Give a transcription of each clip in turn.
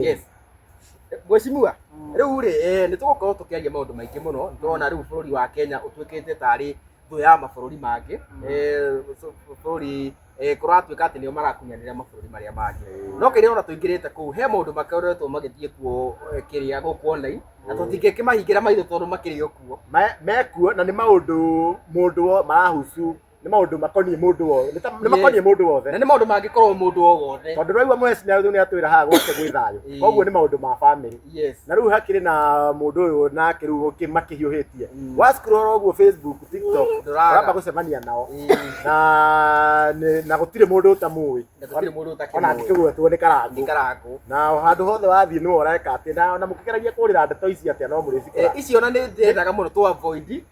Yes, Mheshimiwa, rĩu rĩ nĩ tũgũkorwo tũkĩaria maũndũ maingĩ mũno. Nĩ tũrona rĩu bũrũri wa Kenya ũtuĩkĩte tarĩ thũ ya mabũrũri mangĩ. Bũrũri kũratuĩka atĩ nĩo marakunyanĩra mabũrũri marĩa mangĩ, no kĩrĩa ona tũingĩrĩte kũu he maũndũ makoretwo magĩthiĩ kuo kĩrĩa gũkũ online na tũtingĩkĩmahingĩra maitho tondũ makĩrĩ o kuo. Mekuo na nĩ maũndũ mũndũ marahusu, nĩ maũndũ makoniĩ mũndũ wothe, nĩ makoniĩ mũndũ wothe. Na nĩ maũndũ mangĩkorwo mũndũ o wothe. Tondũ rĩu mweci nĩ atwĩra haha gwake gwĩ thayũ. Koguo nĩ maũndũ ma family. Na rĩu hakĩrĩ na mũndũ ũyũ nake rĩu makĩhiũhĩtie. Wa scroll ũguo Facebook, TikTok, Ndũraga. ũramba gũcemania nao na gũtirĩ mũndũ ũtamũĩ. Na gũtirĩ mũndũ ũtakĩmũĩ. Ona angĩkĩgwetwo nĩ Karangũ. Nĩ Karangũ. Na handũ hothe wathiĩ nĩwe ũreka atĩ na mũkĩgeragia kũrĩra ndeto ici atĩa no mũrĩcikora. Icio ona nĩ ndĩrendaga mũno tũ avoid.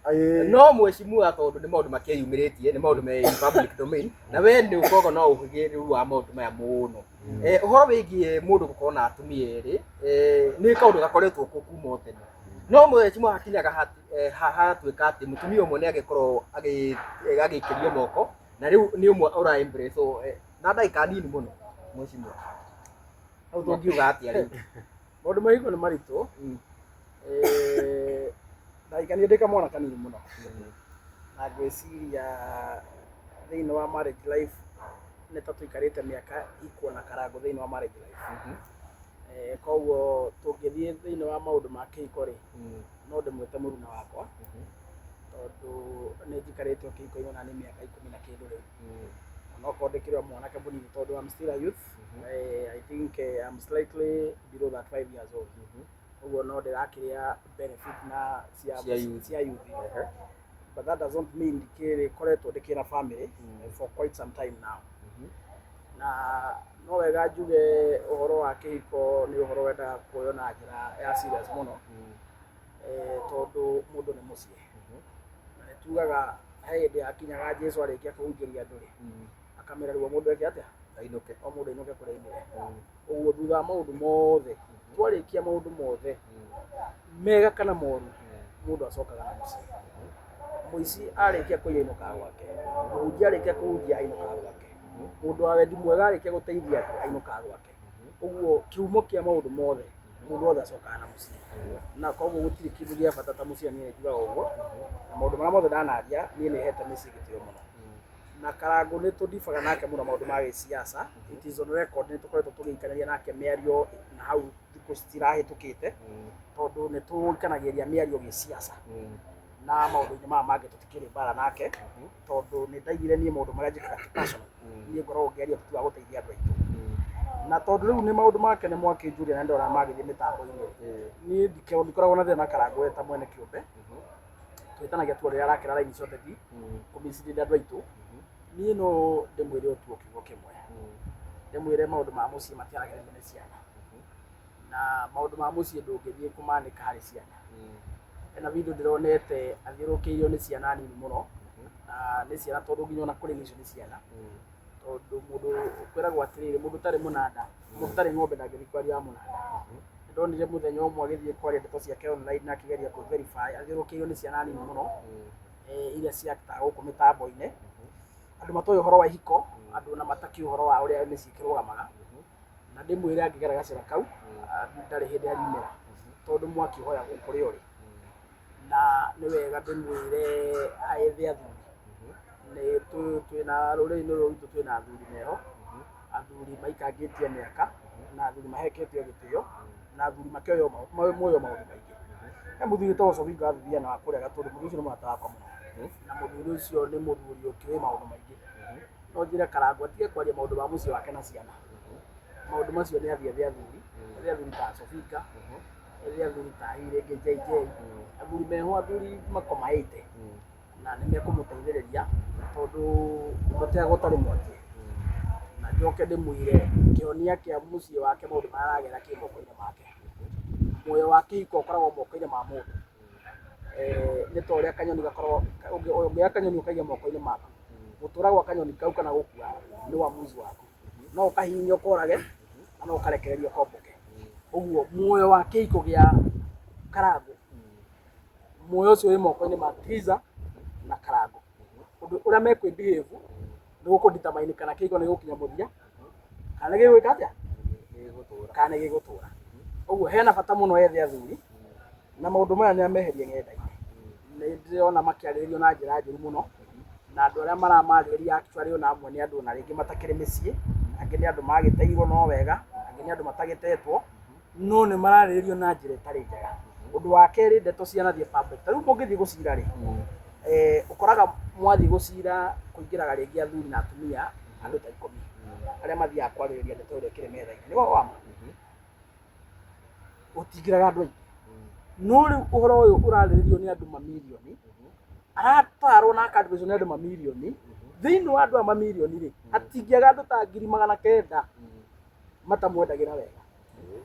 No mheshimiwa, tondũ nĩ maũndũ makĩyumĩrĩtie, nĩ maũndũ me in public domain, na we nĩ ũkoragwo na ũhĩgĩrĩru wa maũndũ maya mũno. Ũhoro wĩgiĩ mũndũ gũkorwo na atumia erĩ nĩ kaũndũ gakoretwo kuo kuma o tene, no mheshimiwa hakinyaga hatuĩka atĩ mũtumia ũmwe nĩ agĩkorwo agĩikĩrio moko na rĩu nĩ ũmwe ũra embrace na ndagĩka nini mũno, mheshimiwa, hau tũngiuga atĩa rĩu? Maũndũ ma hingo nĩ maritũ. Ndahikania ndĩ kamwana kanini mũno, na ngwĩciria thĩinĩ wa marriage life nĩ ta tũikarĩte mĩaka equal na Karangũ thĩinĩ wa marriage life. Koguo tũngĩthiĩ thĩinĩ wa maũndũ ma kĩhiko rĩ, no ndĩmwĩte mũruna wakwa, tondũ nĩ njikarĩte o kĩhiko-inĩ ona nĩ mĩaka 10 na kĩndũ rĩu. Onokorwo ndĩkĩrĩ o mwanake mũnini, tondũ I'm still a youth. I think I'm slightly below that 5 years old. Ũguo no ndĩrakĩrĩa benefit na cia Cia youth. Cia youth. But that does not mean ndikĩrĩ koretwo ndĩkĩra family for quite some time now. Na no wega njuge ũhoro wa kĩhiko nĩ ũhoro wendaga kuoywo na njĩra ya serious mũno, tondũ mũndũ nĩ mũciĩ. Na nĩ tugaga he hĩndĩ yakinyaga Jesu arĩkia kũhunjĩria andũ rĩ, akamera rĩu o mũndũ eke atĩa? Ainũke. O mũndũ ainũke kũrĩa aimire. Ũguo thutha wa maũndũ mothe, twarĩkia maũndũ mothe mega kana moru, mũndũ acokaga na mũciĩ. Mũici arĩkia kũiya ainũkaga gwake, mũhunjia arĩkia kũhunjia ainũkaga gwake, mũndũ wa wendi mwega arĩkia gũteithia andũ ainũkaga gwake. Ũguo kĩhumo kĩa maũndũ mothe, mũndũ wothe acokaga na mũciĩ, na koguo gũtirĩ kĩndũ gĩa bata ta mũciĩ. Niĩ njugaga ũguo, na maũndũ marĩa mothe ndanaria, niĩ nĩ hete mĩciĩ gĩtĩo mũno. Na Karangũ nĩ tũndibaga nake mũno maũndũ ma gĩsiasa. It is on record, nĩ tũkoretwo tũgĩikanĩria nake mĩario na hau thikũ cirahĩtũkĩte, tondũ nĩ tũikanagĩria mĩario gĩsiasa na maũndũ-inĩ maya mangĩ tũtikĩrĩ mbara nake, tondũ nĩ ndaigire niĩ maũndũ marĩa njĩkaga ti personal. Niĩ ngoragwo ngĩaria tu wa gũteithia andũ aitũ, na tondũ rĩu nĩ maũndũ make nĩ mwakĩnjũria na ndona magĩthiĩ mĩtambo-inĩ, niĩ ndikoragwo na thĩna na Karangũ we ta mwene kĩũmbe. Twĩtanagia tu rĩrĩa arakĩra raini cia ũteti kũmicirĩria andũ aitũ. Niĩ no ndĩmwĩre o tu o kiugo kĩmwe, ndĩmwĩre maũndũ ma mũciĩ matiaragĩrĩrio nĩ ciana, na maũndũ ma mũciĩ ndũngĩthiĩ kũmanĩka harĩ ciana. Hena video ndĩronete athiũrũrũkĩirio nĩ ciana nini mũno, na nĩ ciana tondũ nginya ona kũrĩ icio nĩ ciana, tondũ mũndũ kwĩragwo atĩrĩrĩ, mũndũ ũtarĩ mũnanda, mũndũ ũtarĩ ng'ombe ndangĩthiĩ kwaria wa mũnanda. Ndonire mũthenya ũmwe agĩthiĩ kwaria ndeto ciake online na akĩgeria kũ verify athiũrũrũkĩirio nĩ ciana nini mũno, iria ciaktaga gũkũ mĩtambo-inĩ, andũ matoĩ ũhoro wa ihiko, andũ ona matakĩũĩ ũhoro wa ũrĩa mĩciĩ ĩkĩrũgamaga. Na ndĩmwĩre angĩgera gacĩra kau, ndarĩ hĩndĩ ariumĩra, tondũ mwaki ũhoyagwo kũrĩa ũrĩ. Na nĩ wega ndĩmwĩre ethe athuri. Nĩ twĩna rũrĩrĩ-inĩ rũrũ rwitũ, twĩna athuri meho, athuri maikangĩtie mĩaka, na athuri maheketio gĩtĩo, na athuri makĩoywo moyo maũndũ maingĩ. He mũthuri wĩtagwo Sofinga wa Viviana wa kũrĩa Gatũndũ. Mũthuri ũcio nĩ mũrata wakwa mũno, na mũthuri ũcio nĩ mũthuri ũkĩũĩ maũndũ maingĩ. No njĩre Karangũ atige kwaria maũndũ ma mũciĩ wake na ciana. Maũndũ macio nĩ athiĩ ethe athuri, ethe athuri ta Sofinga, ethe athuri ta hihi rĩngĩ JJ, athuri meho, athuri makomaĩte, na nĩ mekũmũteithĩrĩria, tondũ ndũteagwo ũtarĩ mwaki. Na njoke ndĩmwĩre kĩhonia kĩa mũciĩ wake, maũndũ marĩa aragera, kĩ moko-inĩ make. Muoyo wa kĩhiko ũkoragwo moko-inĩ ma mũndũ. Nĩ ta ũrĩa kanyoni gakoragwo, ũngĩoya kanyoni ũkaiga moko-inĩ maku, gũtũra gwa kanyoni kau kana gũkua nĩ uamuzi waku. No ũkahihinya ũkorage na no ũkarekereria ũkomboke. Ũguo muoyo wa kĩhiko gĩa Karangũ, muoyo ũcio wĩ moko-inĩ ma Triza na Karangũ. Ũndũ ũrĩa mekwĩ behave nĩ gũkũ determine kana kĩhiko nĩ gĩgũkinya mũthia kana nĩ gĩgwĩka atĩa, kana nĩ gĩgũtũra. Ũguo hena bata mũno ethe athuri na maũndũ maya nĩ ameherie ng'enda-inĩ. Nĩ ndĩrona makĩarĩrĩrio na njĩra njũru mũno, na andũ arĩa maramarĩrĩria actually ona amwe nĩ andũ ona rĩngĩ matakĩrĩ mĩciĩ, angĩ nĩ andũ magĩteirwo no wega, angĩ nĩ andũ matagĩtetwo, no nĩ mararĩrĩrio na njĩra ĩtarĩ njega. Ũndũ wa kerĩ, ndeto cianathiĩ public. Ta rĩu mũngĩthiĩ gũcira rĩ, ũkoraga mwathiĩ gũcira kũingĩraga rĩngĩ athuri na atumia andũ ta 10 arĩa mathiaga kwarĩrĩria ndeto ĩrĩa ĩkĩrĩ metha-inĩ. Nĩ wa ma? Gũtingĩraga andũ aingĩ. No rĩu ũhoro ũyũ ũrarĩrĩrio nĩ andũ mamirioni, aratarwo na akandĩkwo nĩ andũ mamirioni. Thĩinĩ wa andũ aya mamirioni rĩ, hatingĩaga andũ ta 900,000 matamwendagĩra wega.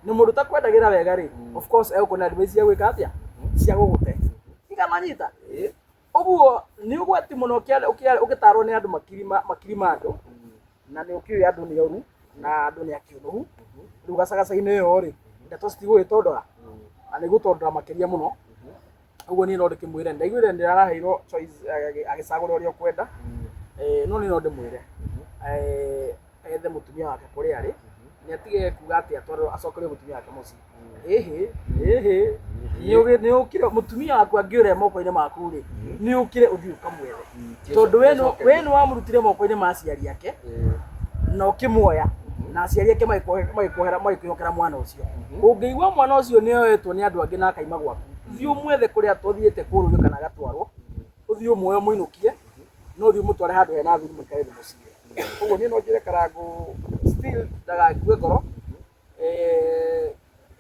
Na mũndũ ũtakwendagĩra wega rĩ, of course egũkũhe advice cia gwĩka atĩa? Cia gũgũte. Ikamanyita. Ũguo nĩ ũgwati mũno ũgĩtarwo nĩ andũ makiri ma andũ, na nĩ ũkĩũĩ andũ nĩ oru na andũ nĩ akĩũnũhu. Rĩu gacagaca-inĩ ĩyo rĩ, ndeto citigũgĩtondora, na nĩ igũtondora makĩria mũno. Ũguo niĩ no ndĩkĩmwĩre, ndaiguire nĩ araheirwo choice agĩcagũra ũrĩa ũkwenda. No niĩ no ndĩmwĩre ethe mũtumia wake kũrĩa arĩ, nĩ atige kuga atĩ atwarwo acokerio mũtumia wake mũciĩ. Ĩhĩ, ĩhĩ, nĩ ũkire mũtumia waku angĩũrĩa moko-inĩ maku rĩ, nĩ ũkire ũthiĩ ũkamwethe. Tondũ we nĩ wamũrutire moko-inĩ ma aciari ake, na ũkĩmuoya, na aciari ake magĩkuohera, magĩkwĩhokera mwana ũcio. Ũngĩigua mwana ũcio nĩ oetwo nĩ andũ angĩ na akaima gwaku, thiĩ ũmwethe kũrĩa athiĩte kũrũrio kana agatwarwo, ũthiĩ ũmuoye ũmũinũkie, no ũthiĩ ũmũtware handũ hena athuri mũikare thĩ mũcire. Ũguo niĩ no njĩre Karangũ still ndagakue ngoro.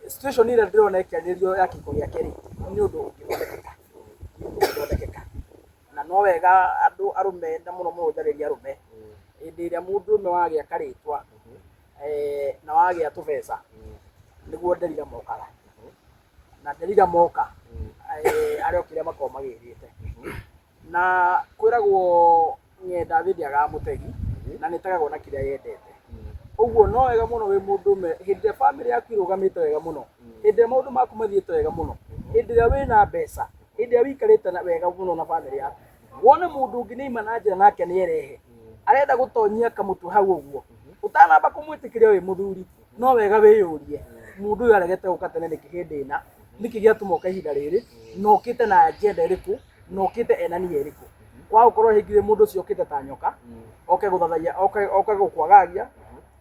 Situation ĩrĩa ndĩrona ĩkĩarĩrĩrio ya kĩhiko gĩake rĩ, nĩ ũndũ ũngĩthondekeka. Nĩ ũndũ ũngĩthondekeka. Na no wega andũ arũme, na mũno mũno njarĩrie arũme, hĩndĩ ĩrĩa mũndũrũme wagĩa karĩtwa na wagĩa tũbeca, nĩguo nderira mokaga. Na nderira moka, arĩa o kĩrĩa makoragwo magĩrĩte. Na kwĩragwo ng'enda thĩ ndĩagaga mũtegi, na nĩ ĩtegagwo na kĩrĩa yendete. Ũguo no wega mũno wĩ mũndũrũme, hĩndĩ ĩrĩa bamĩrĩ yaku ĩrũgamĩte wega mũno, hĩndĩ ĩrĩa maũndũ maku mathiĩte wega mũno, hĩndĩ ĩrĩa wĩna mbeca, hĩndĩ ĩrĩa wĩikarĩte wega mũno na bamĩrĩ yaku, wone mũndũ ũngĩ nĩ aima na njĩra nake nĩ erehe, arenda gũtonyia kamũtwe hau ũguo, ũtanamba kũmwĩtĩkĩria wĩ mũthuri, no wega wĩyũrie, mũndũ ũyũ aregete gũka tene nĩkĩ hĩndĩ ĩna, nĩkĩ gĩatũma oke ihinda rĩrĩ, na okĩte na agenda ĩrĩkũ, na okĩte ena nia ĩrĩkũ. Kwaga gũkorwo hĩngĩ mũndũ ũcio okĩte ta nyoka, oke gũthathaiya, oke gũkwagagia,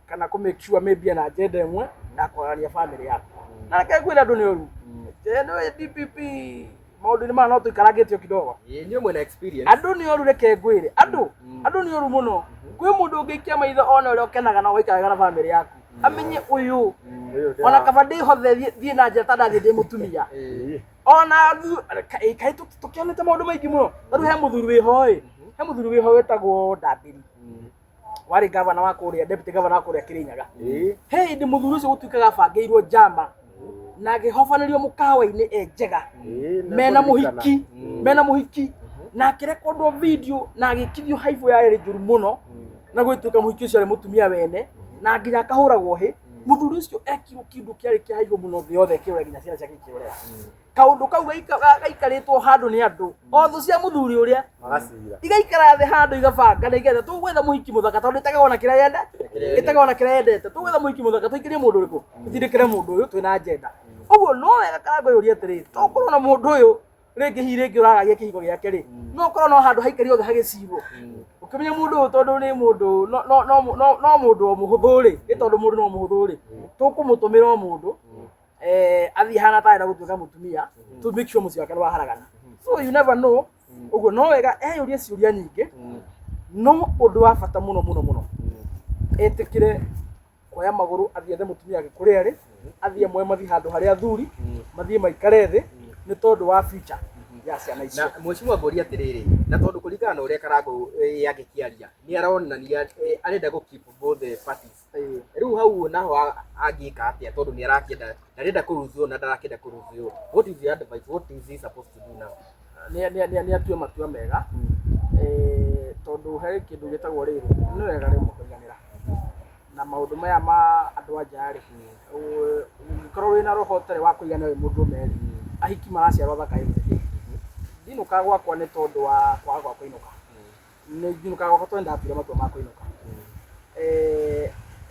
kana kũ make sure maybe ena agenda ĩmwe ya kwagania family yaku. Na reke ngwĩre andũ nĩ ũru. Nĩ DPP maũndũ-inĩ maya no tũikarangĩtio kidogo. Ĩĩ, nĩ ũmwe na experience. Andũ nĩ ũru, reke ngwĩre. Andũ, andũ nĩ ũru mũno. Kwĩ mũndũ ũngĩikia maitho one ũrĩa ũkenaga na ũgaikara wega na family yaku. Amenye ũyũ. Ona kaba ndĩhothe thiĩ na njĩra ta ndathiĩ ndĩ mũtumia. Ona kaĩ tũkĩonete maũndũ maingĩ mũno. Ta rĩu he mũthuri wĩho ĩ, he mũthuri wĩho wĩtagwo Ndambĩri. Warĩ gavana wa kũrĩa, deputy governor wa kũrĩa Kĩrĩnyaga. He hĩndĩ mũthuri ũcio gũtuĩkaga abangĩirwo njama na akĩhobanĩrio mũkawa-inĩ e njega, mena mũhiki, mena mũhiki, na akĩrekondwo video na agĩkithio haibũ yarĩ njũru mũno, na gwĩtuĩka mũhiki ũcio arĩ mũtumia wene, na nginya akahũragwo hĩ. Mũthuri ũcio ekirwo kĩndũ kĩarĩ kĩa haibũ mũno thĩ yothe ĩkĩrora, nginya ciana ciake ikĩrorera. Kaũndũ kau gaikarĩtwo handũ nĩ andũ o thũ cia mũthuri ũrĩa igaikara thĩ handũ igabanga na igetha tũgwetha mũhiki mũthaka, tondũ ĩtegagwo na kĩrĩa yende, ĩtegagwo na kĩrĩa yendete. Tũgwetha mũhiki mũthaka, tũikĩrie mũndũ ũrĩkũ, tũtindĩkĩre mũndũ ũyũ twĩna agenda. Ũguo no wega Karangũ yũrie atĩrĩrĩ, tokorwo na mũndũ ũyũ rĩngĩ hihi rĩngĩ ũragagia kĩhiko gĩake rĩ, no ũkorwo no handũ haikario othe hagĩcirwo, ũkĩmenya mũndũ ũyũ tondũ nĩ mũndũ no no no no no mũndũ o mũhũthũ rĩ, nĩ tondũ mũndũ no mũhũthũ rĩ, tũkũmũtũmĩra o mũndũ athiĩ hana ta arenda gũtuĩka mũtumia, to make sure mũciĩ wake nĩ waharagana. So you never know. Ũguo no wega eyũrie ciũria nyingĩ, no ũndũ wa bata mũno mũno mũno, etĩkĩre kuoya magũrũ athiĩ ethe mũtumia wake kũrĩa arĩ, athiĩ amwe mathiĩ handũ harĩa athuri mathiĩ maikare thĩ, nĩ tondũ wa future ya ciana icio. Na mheshimiwa, ngũria atĩrĩrĩ, na tondũ kũringana na ũrĩa Karangũ angĩkĩaria, nĩ aronania arenda gũ keep both the parties. Rĩu hau naho angĩka atĩa, tondũ nĩ arakĩenda, ndarenda kũruzwo na ndarakĩenda kũruzwo? What is your advice? What is he supposed to do now? Nĩ atue matua mega, tondũ he kĩndũ gĩtagwo rĩrĩ, nĩ wega rĩmwe kũiganĩra na maũndũ maya ma andũ a nja rĩ. Ũngĩkorwo wĩna roho ũtarĩ wa kũiganĩra wĩ mũndũrũme rĩ, ahiki maraciarwo thaka everyday. Ndinũkaga gwakwa nĩ tondũ wa kwaga gwa kũinũka, nĩ njinũkaga gwakwa tondũ ndatuire matua ma kũinũka.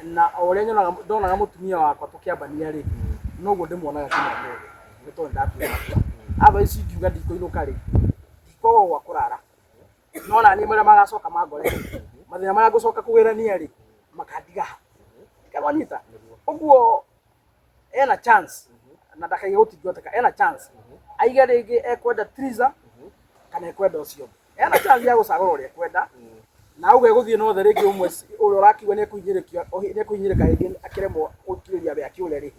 Na o ũrĩa nyonaga ndonaga mũtumia wakwa tũkĩambania rĩ, Noguo ndĩmuonaga nginya ũmũthĩ, nĩ tondũ nĩndatuire matua. Otherwise ingiuga ndikũinũka rĩ, ndikwaga gwa kũrara. No naniĩ marĩa magacoka mangore rĩ, mathĩna marĩa ngũcoka kũgerania rĩ, makandiga ha? Ndikamanyita. Ũguo ena chance na ndakaige gũtingĩhoteka, ena chance aige rĩngĩ ekwenda Triza kana ekwenda ũcio ũngĩ. Ena chance ya gũcagũra ũrĩa ekwenda na auga egũthiĩ na othe rĩngĩ ũmwe ũrĩa ũrakiuga nĩekũhinyĩrĩka rĩngĩ akĩremwo gũkirĩria we akĩũre rĩ,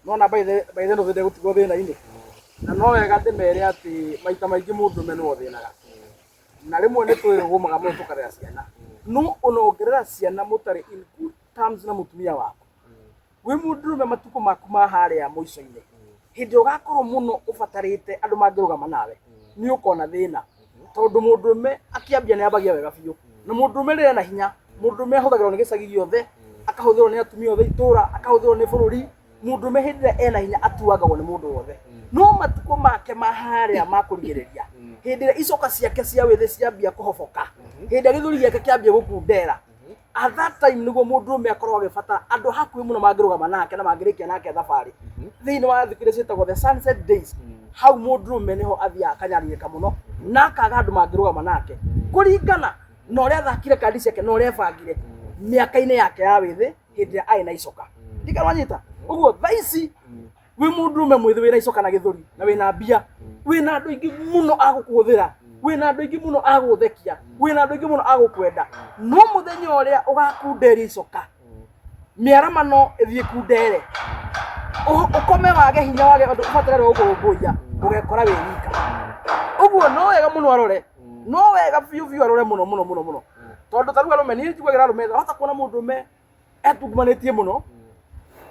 no na by the end of the day gũtigwo thĩna-inĩ. Na no wega ndĩmere atĩ maita maingĩ mũndũrũme nĩwe ũthĩnaga, na rĩmwe nĩ twĩrũgũmaga mũno tũkarera ciana, no ona ũngĩrera ciana mũtarĩ in good terms na mũtumia waku, wĩ mũndũrũme matukũ maku ma harĩa mũico-inĩ, hĩndĩ ũgakorwo mũno ũbatarĩte andũ mangĩrũgama nawe, nĩ ũkona thĩna, tondũ mũndũrũme akĩambia nĩ ambagia wega biũ, na mũndũrũme rĩrĩa ena hinya, mũndũrũme ahũthagĩrwo nĩ gĩcagi gĩothe, akahũthĩrwo nĩ atumia othe itũra, akahũthĩrwo nĩ bũrũri. Mũndũrũme hĩndĩ ĩrĩa ena hinya atuangagwo nĩ mũndũ wothe, no matukũ make ma harĩa ma kũrigĩrĩria, hĩndĩ ĩrĩa icoka ciake cia wĩthĩ ciambia kũhoboka, hĩndĩ ĩrĩa gĩthũri gĩake kĩambia gũkundera, at that time nĩguo mũndũrũme akoragwo agĩbatara andũ hakuhĩ mũno mangĩrũgama nake na mangĩrĩkia nake thabarĩ thĩinĩ wa thikũ iria ciĩtagwo the sunset days. Hau mũndũrũme nĩho athiaga akanyarirĩka mũno na akaga andũ mangĩrũgama nake kũringana na ũrĩa athakire kandi ciake na ũrĩa ebangire mĩaka-inĩ yake ya wĩthĩ hĩndĩ ĩrĩa arĩ na icoka. Ndikamanyita ũguo thaa ici wĩ mũndũrũme mwĩthĩ wĩna icoka na gĩthũri na wĩna mbia, wĩna andũ aingĩ mũno a gũkũhũthĩra, wĩna andũ aingĩ mũno a gũgũthekia, wĩna andũ aingĩ mũno a gũkwenda, no mũthenya ũrĩa ũgakunderia icoka, mĩaramano ĩthiĩ kundere, ũkome wage hinya, wage andũ, ũbatare andũ a gũkũrũmbũiya, ũgekora wĩ wika. Ũguo no wega mũno arore, no wega biũ biũ arore mũno mũno mũno mũno, tondũ ta rĩu arũme, niĩ njiguagĩra arũme tha. Wahota kuona mũndũrũme etungumanĩtie mũno,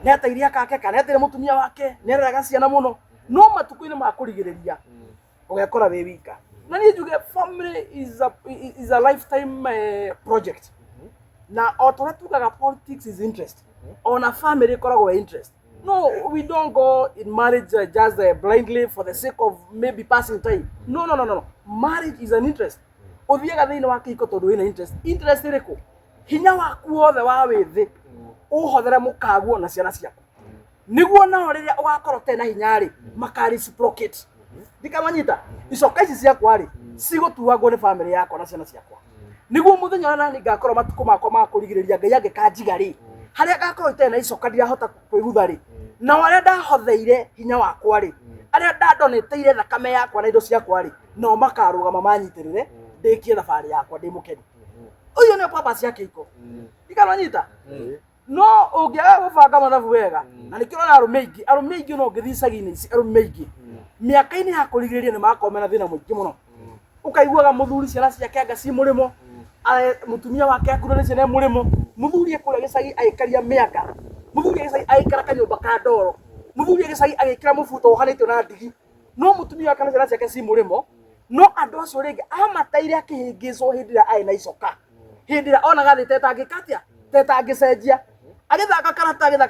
nĩateire akake kana nĩateire mũtumia wake, nĩareraga ciana mũno, no matukũ-inĩ ma kũrigĩrĩria ũgekora wĩ wika. Na niĩ njuge family is a lifetime project, na o ta ũrĩa tugaga politics is interest, ona family ĩkoragwo interest. No, we don't go in marriage just blindly for the sake of maybe passing time. No, no, no, no, no. Marriage is an interest. Ũthiaga thĩinĩ wa kĩhiko tondũ wĩna interest. Interest ĩrĩkũ? Hinya waku wothe wa wĩthĩ ũhothere mũkaguo na ciana ciaku, nĩguo nao rĩrĩa ũgakorwo ũtarĩ na hinya rĩ, maka reciprocate. Ndikamanyita icoka ici ciakwa rĩ, cigũtuangwo nĩ family yakwa na ciana ciakwa, nĩguo mũthenya ũrĩa nani ngakorwo matukũ makwa ma kũrigĩrĩria, Ngai angĩkanjiga rĩ, harĩa ngakorwo itarĩ na icoka, ndirahota kwĩgutha rĩ, nao arĩa ndahotheire hinya wakwa rĩ, arĩa ndandonĩteire thakame yakwa na indo ciakwa rĩ, nao makarũgama manyitĩrĩre ndĩkie thabarĩ yakwa ndĩ mũkenu. Ũyũ nĩyo purpose ya kĩhiko. Ndikamanyita. No ũngĩaga gũbanga mathabu wega, na nĩkĩo ũrona arũme aingĩ no ũngĩthiĩ icagi-inĩ ici, arũme aingĩ mĩaka-inĩ ya kũrigĩrĩria nĩ makorwo mena thĩna mũingĩ mũno. Ũkaiguaga mũthuri ciana ciake anga ci mũrĩmo, mũtumia wake akuire nĩ ciana e mũrĩmo, mũthuri e kũrĩa gĩcagi agĩkaria mĩanga, mũthuri e gĩcagi agĩikara kanyũmba ka ndoro, mũthuri e gĩcagi agĩkĩra mũbuto wohanĩtio na ndigi, no mũtumia wake na ciana ciake ci mũrĩmo. No andũ acio rĩngĩ amateire akĩhĩngĩcwo hĩndĩ ĩrĩa arĩ na icoka, hĩndĩ ĩrĩa onaga thĩ tetangĩka atĩa, tetangĩcenjia, agĩthaka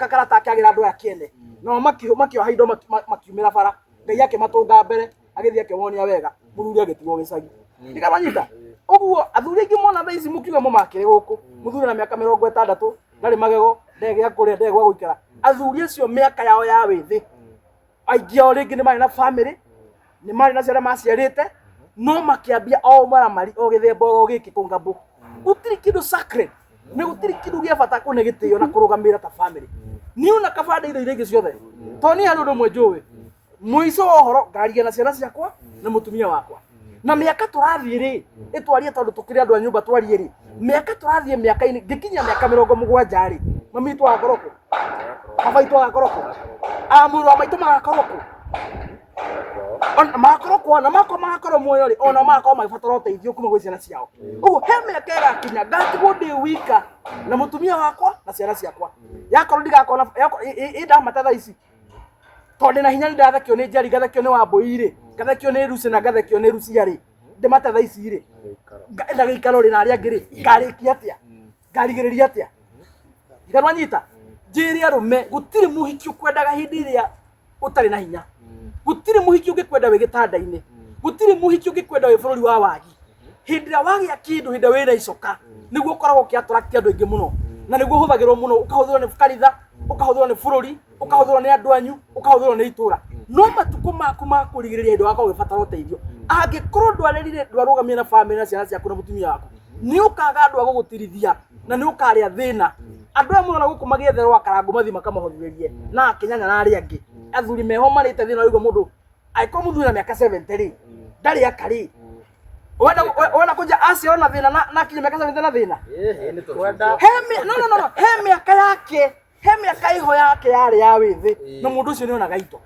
karata akĩagĩra andũ aya kĩene, nao makĩoha indo makiumĩra bara. Ngai akĩmatũnga mbere, agĩthiĩ akĩmonia wega, mũthuri agĩtigwo gĩcagi. Ndikamanyita ũguo athuri aingĩ mona thaa ici mũkiuga mũmakĩrĩ gũkũ, mũthuri na mĩaka 60 ndarĩ magego, ndarĩ gĩa kũrĩa, ndarĩ gwa gũikara. Athuri acio mĩaka yao ya wĩthĩ, aingĩ ao rĩngĩ nĩ marĩ na family, nĩ marĩ na ciana maciarĩte, no makĩambia o maramari o gĩthemba oro gĩkĩ kũngambũ. Gũtirĩ kĩndũ sacred nĩ gũtirĩ kĩndũ gĩa bata kũne gĩtĩo na kũrũgamĩrĩra ta family. Niĩ ona kaba indo iria ingĩ ciothe, tondũ niĩ harĩ ũndũ ũmwe njũĩ, mũico wa ũhoro ngaria na ciana ciakwa na mũtumia wakwa. Na mĩaka tũrathiĩ rĩ, ĩtwarie, tondũ tũkĩrĩ andũ a nyũmba, twarie rĩ, mĩaka tũrathiĩ mĩaka-inĩ, ngĩkinyia mĩaka 70 rĩ, mami witũ agakorwo kũ, baba witũ agakorwo kũ, a mũrũ wa maitũ magakorwo kũ? Ona magakorwo kũ? Ona makorwo magakorwo muoyo rĩ, ona magakorwo magĩbatara ũteithio kuma gwĩ ciana ciao. Ũguo he mĩaka ĩgakinya ngatigwo ndĩ wika na mũtumia wakwa na ciana ciakwa. Yakorwo ndigakorwo na ĩ ndamata thaa ici, tondũ ndĩna hinya, nĩ ndathekio nĩ Njeri, ngathekio nĩ Wambũi rĩ, ngathekio nĩ Lucy na ngathekio nĩ Lucia rĩ, ndĩmate thaa ici rĩ, na gĩikaro rĩ, na arĩa angĩ rĩ, ngarĩkia atĩa? Ngarigĩrĩria atĩa? Ndikanwanyita njĩre arũme, gũtirĩ mũhiki ũkwendaga hĩndĩ ĩrĩa ũtarĩ na hinya, gũtirĩ mũhiki ũngĩkwenda wĩ gĩtanda-inĩ, gũtirĩ mũhiki ũngĩkwenda wĩ bũrũri wa wagi. Hĩndĩ ĩrĩa wagĩa kĩndũ, hĩndĩ ĩrĩa wĩna icoka, nĩguo ũkoragwo ũkĩ attract andũ aingĩ mũno, na nĩguo ũhũthagĩrwo mũno, ũkahũthĩrwo nĩ kanitha, ũkahũthĩrwo nĩ bũrũri. Ũkahũthĩrwo nĩ andũ anyu, ũkahũthĩrwo nĩ itũra, no matukũ maku ma kũrigĩrĩria hĩndĩ wakorwo ũgĩbatara ũteithio, angĩkorwo ndwarĩrire, ndwarũgamire na bamĩrĩ na ciana ciaku na mũtumia waku, nĩ ũkaga andũ a gũgũtirithia na nĩ ũkarĩa thĩna. Andũ aya mũrona gũkũ magĩetherwo akarangũ mathiĩ makamahothithĩrie na akĩnyanya na arĩa angĩ athuri meho marĩte thĩna. Ũraigua mũndũ angĩkorwo mũthuri na mĩaka 70 rĩ, ndarĩ aka rĩ, wenda kũnja aciarwo na thĩna na akinye mĩaka 70 na thĩna. Ĩĩ, nĩ tũcunjwo. He no no no no, he mĩaka yake, he mĩaka ĩho yake yarĩ ya wĩthĩ na mũndũ ũcio nĩonaga indo.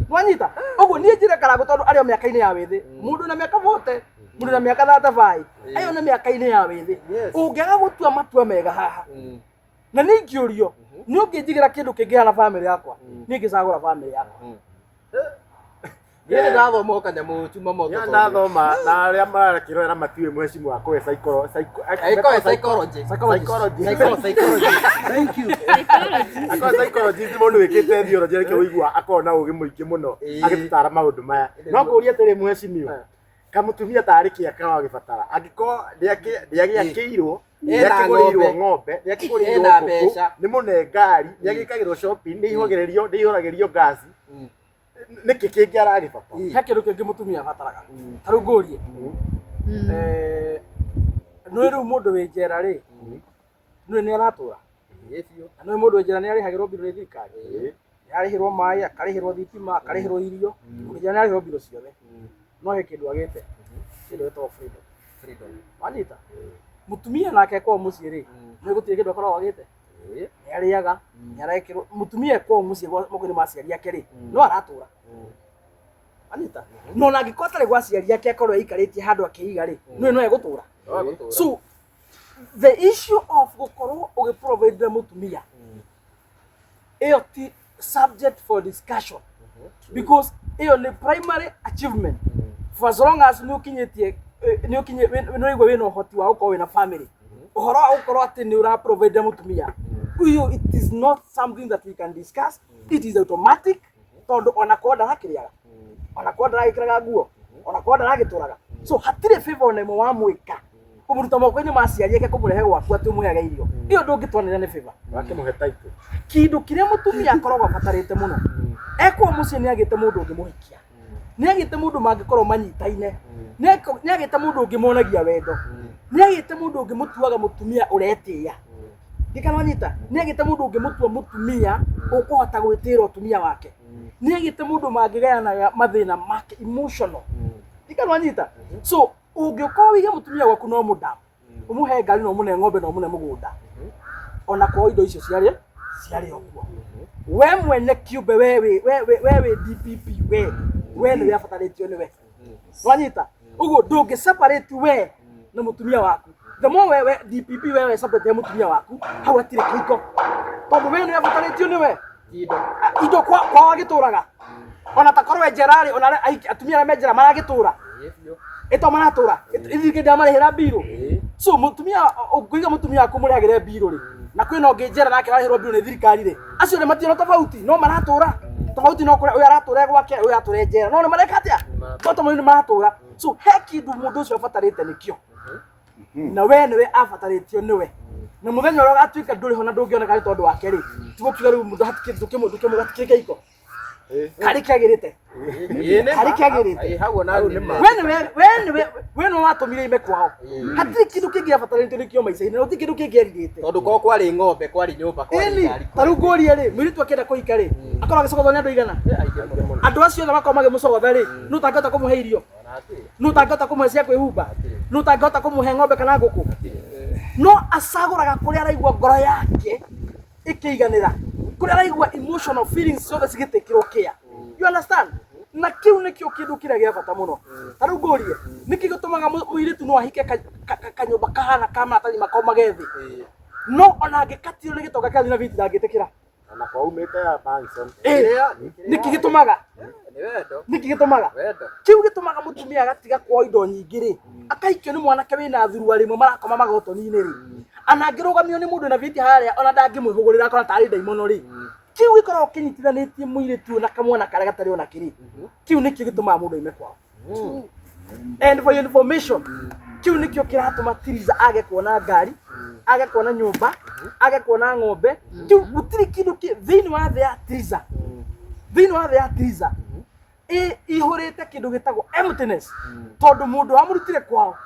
Nwanyita ũguo niĩ njĩre Karangũ, tondũ arĩ o mĩaka-inĩ ya wĩthĩ. Mũndũ na mĩaka 40, mũndũ na mĩaka 35, ayo nĩ mĩaka-inĩ ya wĩthĩ. Ũngĩaga gũtua matua mega haha, na nĩ ingĩũrio nĩ ũngĩnjigĩra kĩndũ kĩngĩhana bamĩrĩ yakwa, niĩ ngĩcagũra bamĩrĩ yakwa. Niĩ nĩ ndathoma o kanyamũ chuma moto. Niĩ ndathoma na arĩa marakĩrorera matiũĩ mheshimiwa akorwe Akorwo psychology. Psychology. Psychology. Thank you. Akorwo psychologist, mũndũ wĩkĩte theology, arĩkia ũigua akorwo na ũgĩ mũingĩ mũno agĩtũtara maũndũ maya. No ngũrie atĩrĩ, mheshimiwa, kamũtumia tarĩ kĩaka wagĩbatara angĩkorwo ndĩagĩakĩirwo, Ena nĩakĩgũrĩirwo ng'ombe. ng'ombe, nĩakĩgũrĩirwo Ena ngũkũ, mbeca. nĩ mũne ngari, nĩagĩkagĩrwo shopping, nĩihũgĩrĩrio, nĩihũragĩrio ngasi, nĩkĩ kĩngĩ aragĩbatara? He kĩndũ kĩngĩ mũtumia abataraga. Ta rĩu ngũrie, nĩ rĩu mũndũ wĩ njera rĩ, nĩ nĩ aratũra? Ĩĩ, biũ. Na nĩ mũndũ wĩ njera nĩ arĩhagĩrwo mbirũ nĩ thirikari, nĩ arĩhĩrwo maĩ, akarĩhĩrwo thitima, akarĩhĩrwo irio. Mũndũ njera nĩ arĩhĩrwo mbirũ ciothe, no he kĩndũ agĩte, kĩndũ gĩtagwo freedom. Freedom. Wanyita, mũtumia nake kwao mũciĩ rĩ, nĩ gũtirĩ kĩndũ akoragwo agĩte. Nĩ arĩaga, nĩ arekĩrwo. Mũtumia kwao mũciĩ moko-inĩ ma aciari ake rĩ, no aratũra. Wanyita, no ona angĩkorwo atarĩ gwa aciari ake, akorwo aikarĩtie handũ akĩiga rĩ, nĩ no egũtũra. No egũtũra. So the issue of gũkorwo ũgĩprovide mũtumia, ĩyo ti subject for discussion, because ĩyo nĩ primary achievement. For as long as nĩ ũkinyĩtie, nĩ ũkinye, nĩ ũraigua wĩna ũhoti wa gũkorwo wĩna family, ũhoro wa gũkorwo atĩ nĩ ũraprovide mũtumia ũyũ, it is not something that we can discuss. It is automatic, tondũ ona korwo ndarakĩrĩaga, ona korwo ndaragĩkĩraga nguo, ona korwo ndaragĩtũraga, so hatirĩ favor ona ĩmwe wamwĩka kũmũruta moko-inĩ ma aciari ake kũmũrehe gwaku atĩ ũmũheage irio, ĩyo ndũngĩtwanĩra nĩ favor. Wakĩmũhe title. Kĩndũ kĩrĩa mũtumia akoragwo abatarĩte mũno ekwo mũciĩ, nĩ agĩte mũndũ ũngĩmũhikia, nĩ agĩte mũndũ mangĩkorwo manyitaine, nĩ agĩte mũndũ ũngĩmonagia wendo, nĩ agĩte mũndũ ũngĩmũtuaga mũtumia ũretĩĩa gĩkana wanyita, nĩ agĩte mũndũ ũngĩmũtua mũtumia ũkũhota gwĩtĩĩra ũtumia wake, nĩ agĩte mũndũ mangĩgayanaga mathĩna make emotional gĩkana wanyita. So ũngĩkorwo wĩige mũtumia gwaku no mũnda ũmũhe ngari na ũmũne ng'ombe na ũmũne mũgũnda, ona korwo indo icio ciarĩ o kuo, we mwene kĩũmbe, we wĩ DPP, we nĩwe abatarĩtio nĩwe. Wanyita ũguo, ndũngĩ separate we na mũtumia waku. The more we DPP, we separate mũtumia waku, hau hatirĩ kĩhiko, tondũ we nĩwe abatarĩtio nĩwe. Indo. Indo kwa agĩtũraga, ona takorwo e njera rĩ, ona atumia arĩa me njera maragĩtũra. Ĩĩ, biũ. Ĩto maratũra ithuĩ ndamarĩhĩra mbirũ. So mũtumia, ũngĩiga mũtumia waku mũrĩhagĩre mbirũ rĩ, na kwĩna ũngĩ njera nake ararĩhĩrwo mbirũ nĩ thirikari rĩ, acio nĩ matirĩ na tofauti, no maratũra. Tofauti no kũrĩa ũyũ aratũra e gwake, ũyũ aratũra e njera, no nĩ mareka atĩa? No tondũ nĩ maratũra. So he kĩndũ mũndũ ũcio abatarĩte nĩkĩo, na we nĩwe abatarĩtio nĩwe, na mũthenya ũrĩa ũgatuĩka ndũrĩ ho na ndũngĩoneka nĩ tondũ wake rĩ, tigũkiuga rĩu mũndũ hatikĩ ndũkĩmũ hatikĩrĩ kĩhiko karĩ kĩagĩrĩte. Ĩĩ, nĩ Harĩ ma. kĩagĩrĩte. Ĩĩ, hau ona nĩ ma. We nĩwe, we nĩwe, we nĩwe watũmire ime kwao. Hatirĩ kĩndũ kĩngĩ abatarĩtio nĩkĩo maica-inĩ, na gũtirĩ kĩndũ kĩngĩ erirĩte. Tondũ korwo kwarĩ ng'ombe, kwarĩ nyũmba, kwarĩ Ĩni ngari. Ta rĩu ngũrie rĩ, mũirĩtu akĩenda kũhika rĩ, akorwo agĩcogothwo nĩ andũ aigana? Ĩ, aingĩ mũno. Andũ acio othe makorwo magĩmũcogotha rĩ, nũ ũtangĩhota kũmũhe irio? Ona hatirĩ. Nũ ũtangĩhota kũmũhe cia kwĩhumba? Nũ ũtangĩhota kũmũhe ng'ombe kana ngũkũ? No acagũraga kũrĩa araigua ngoro yake ĩkĩiganĩra, kũrĩa araigua emotional feelings ciothe cigĩtĩkĩrwo care, you understand? Na kĩu nĩkĩo kĩndũ kĩrĩa gĩa bata mũno. Ta rĩu ngũrie, nĩkĩ gĩtũmaga mũirĩtu no ahike kanyũmba kahana ka maratathi makomage thĩ, no ona angĩkatio nĩ gĩtonga kĩrathiĩ na biti ndangĩtĩkĩra? Ona kwa umĩte ya Manson. Nĩkĩ gĩtũmaga? Nĩ wendo. Nĩkĩ gĩtũmaga? Wendo. Kĩu gĩtũmaga mũtumia agatiga kuoa indo nyingĩ rĩ, akaikio nĩ mwanake wĩna thuruarĩ ĩmwe marakoma magotoni-inĩ rĩ, ana angĩrũgamio nĩ mũndũ na viti harĩa ona ndangĩmwĩhũgũrĩra, akona tarĩ ndaimono rĩ. Kĩu gĩkoragwo kĩnyitithanĩtie mũirĩtu ũyũ na kamwana karĩa gatarĩ ona kĩrĩ. Kĩu nĩkĩo gĩtũmaga mũndũ aime kwao. And for your information, kĩu nĩkĩo kĩratũma Tiriza age kuona ngari. Age kuona nyũmba, age kuona ng'ombe. Kĩu gũtirĩ kĩndũ thĩinĩ wa thĩ ya Triza, thĩinĩ wa thĩ ya Triza ihũrĩte kĩndũ gĩtagwo emptiness, tondũ mũndũ wamũrutire kwao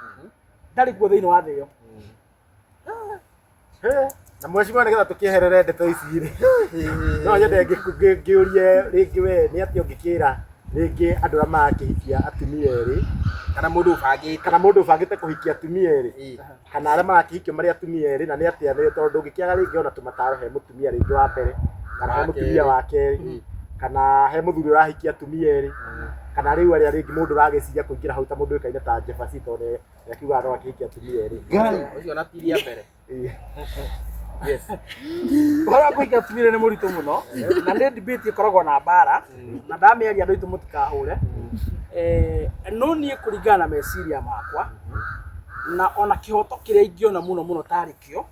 ndarĩ kuo thĩinĩ wa thĩ ĩyo. Na mheshimiwa, nĩgetha tũkĩeherere ndeto ici rĩ, no nyende ngĩũrie rĩngĩ, we nĩ atĩa ũngĩkĩra rĩngĩ andũ arĩa marakĩhikia atumia erĩ, kana mũndũ ũbangĩte, kana mũndũ ũbangĩte kũhikia atumia erĩ, kana arĩa marakĩhikio marĩ atumia erĩ, na nĩ atĩa, nĩ tondũ ndũngĩkĩaga rĩngĩ ona tũmataro he mũtumia rĩngĩ wa mbere, kana he mũtumia wa kerĩ, kana he mũthuri ũrahikia atumia erĩ, kana rĩu arĩa rĩngĩ mũndũ ũragĩciria kũingĩra hau ta mũndũ ũĩkaine ta Jefasi, tondũ nĩ akiugaga no akĩhikia atumia erĩ? Ũcio na tiria mbere. Yes. Ũhoro wa kũhikia atumia nĩ mũritũ mũno, na nĩ debate ĩkoragwo na mbara, na ndamĩaria andũ aitũ mũtikahũre. No niĩ kũringana na meciria makwa na ona kĩhoto kĩrĩa ingĩona mũno mũno tarĩ kĩo,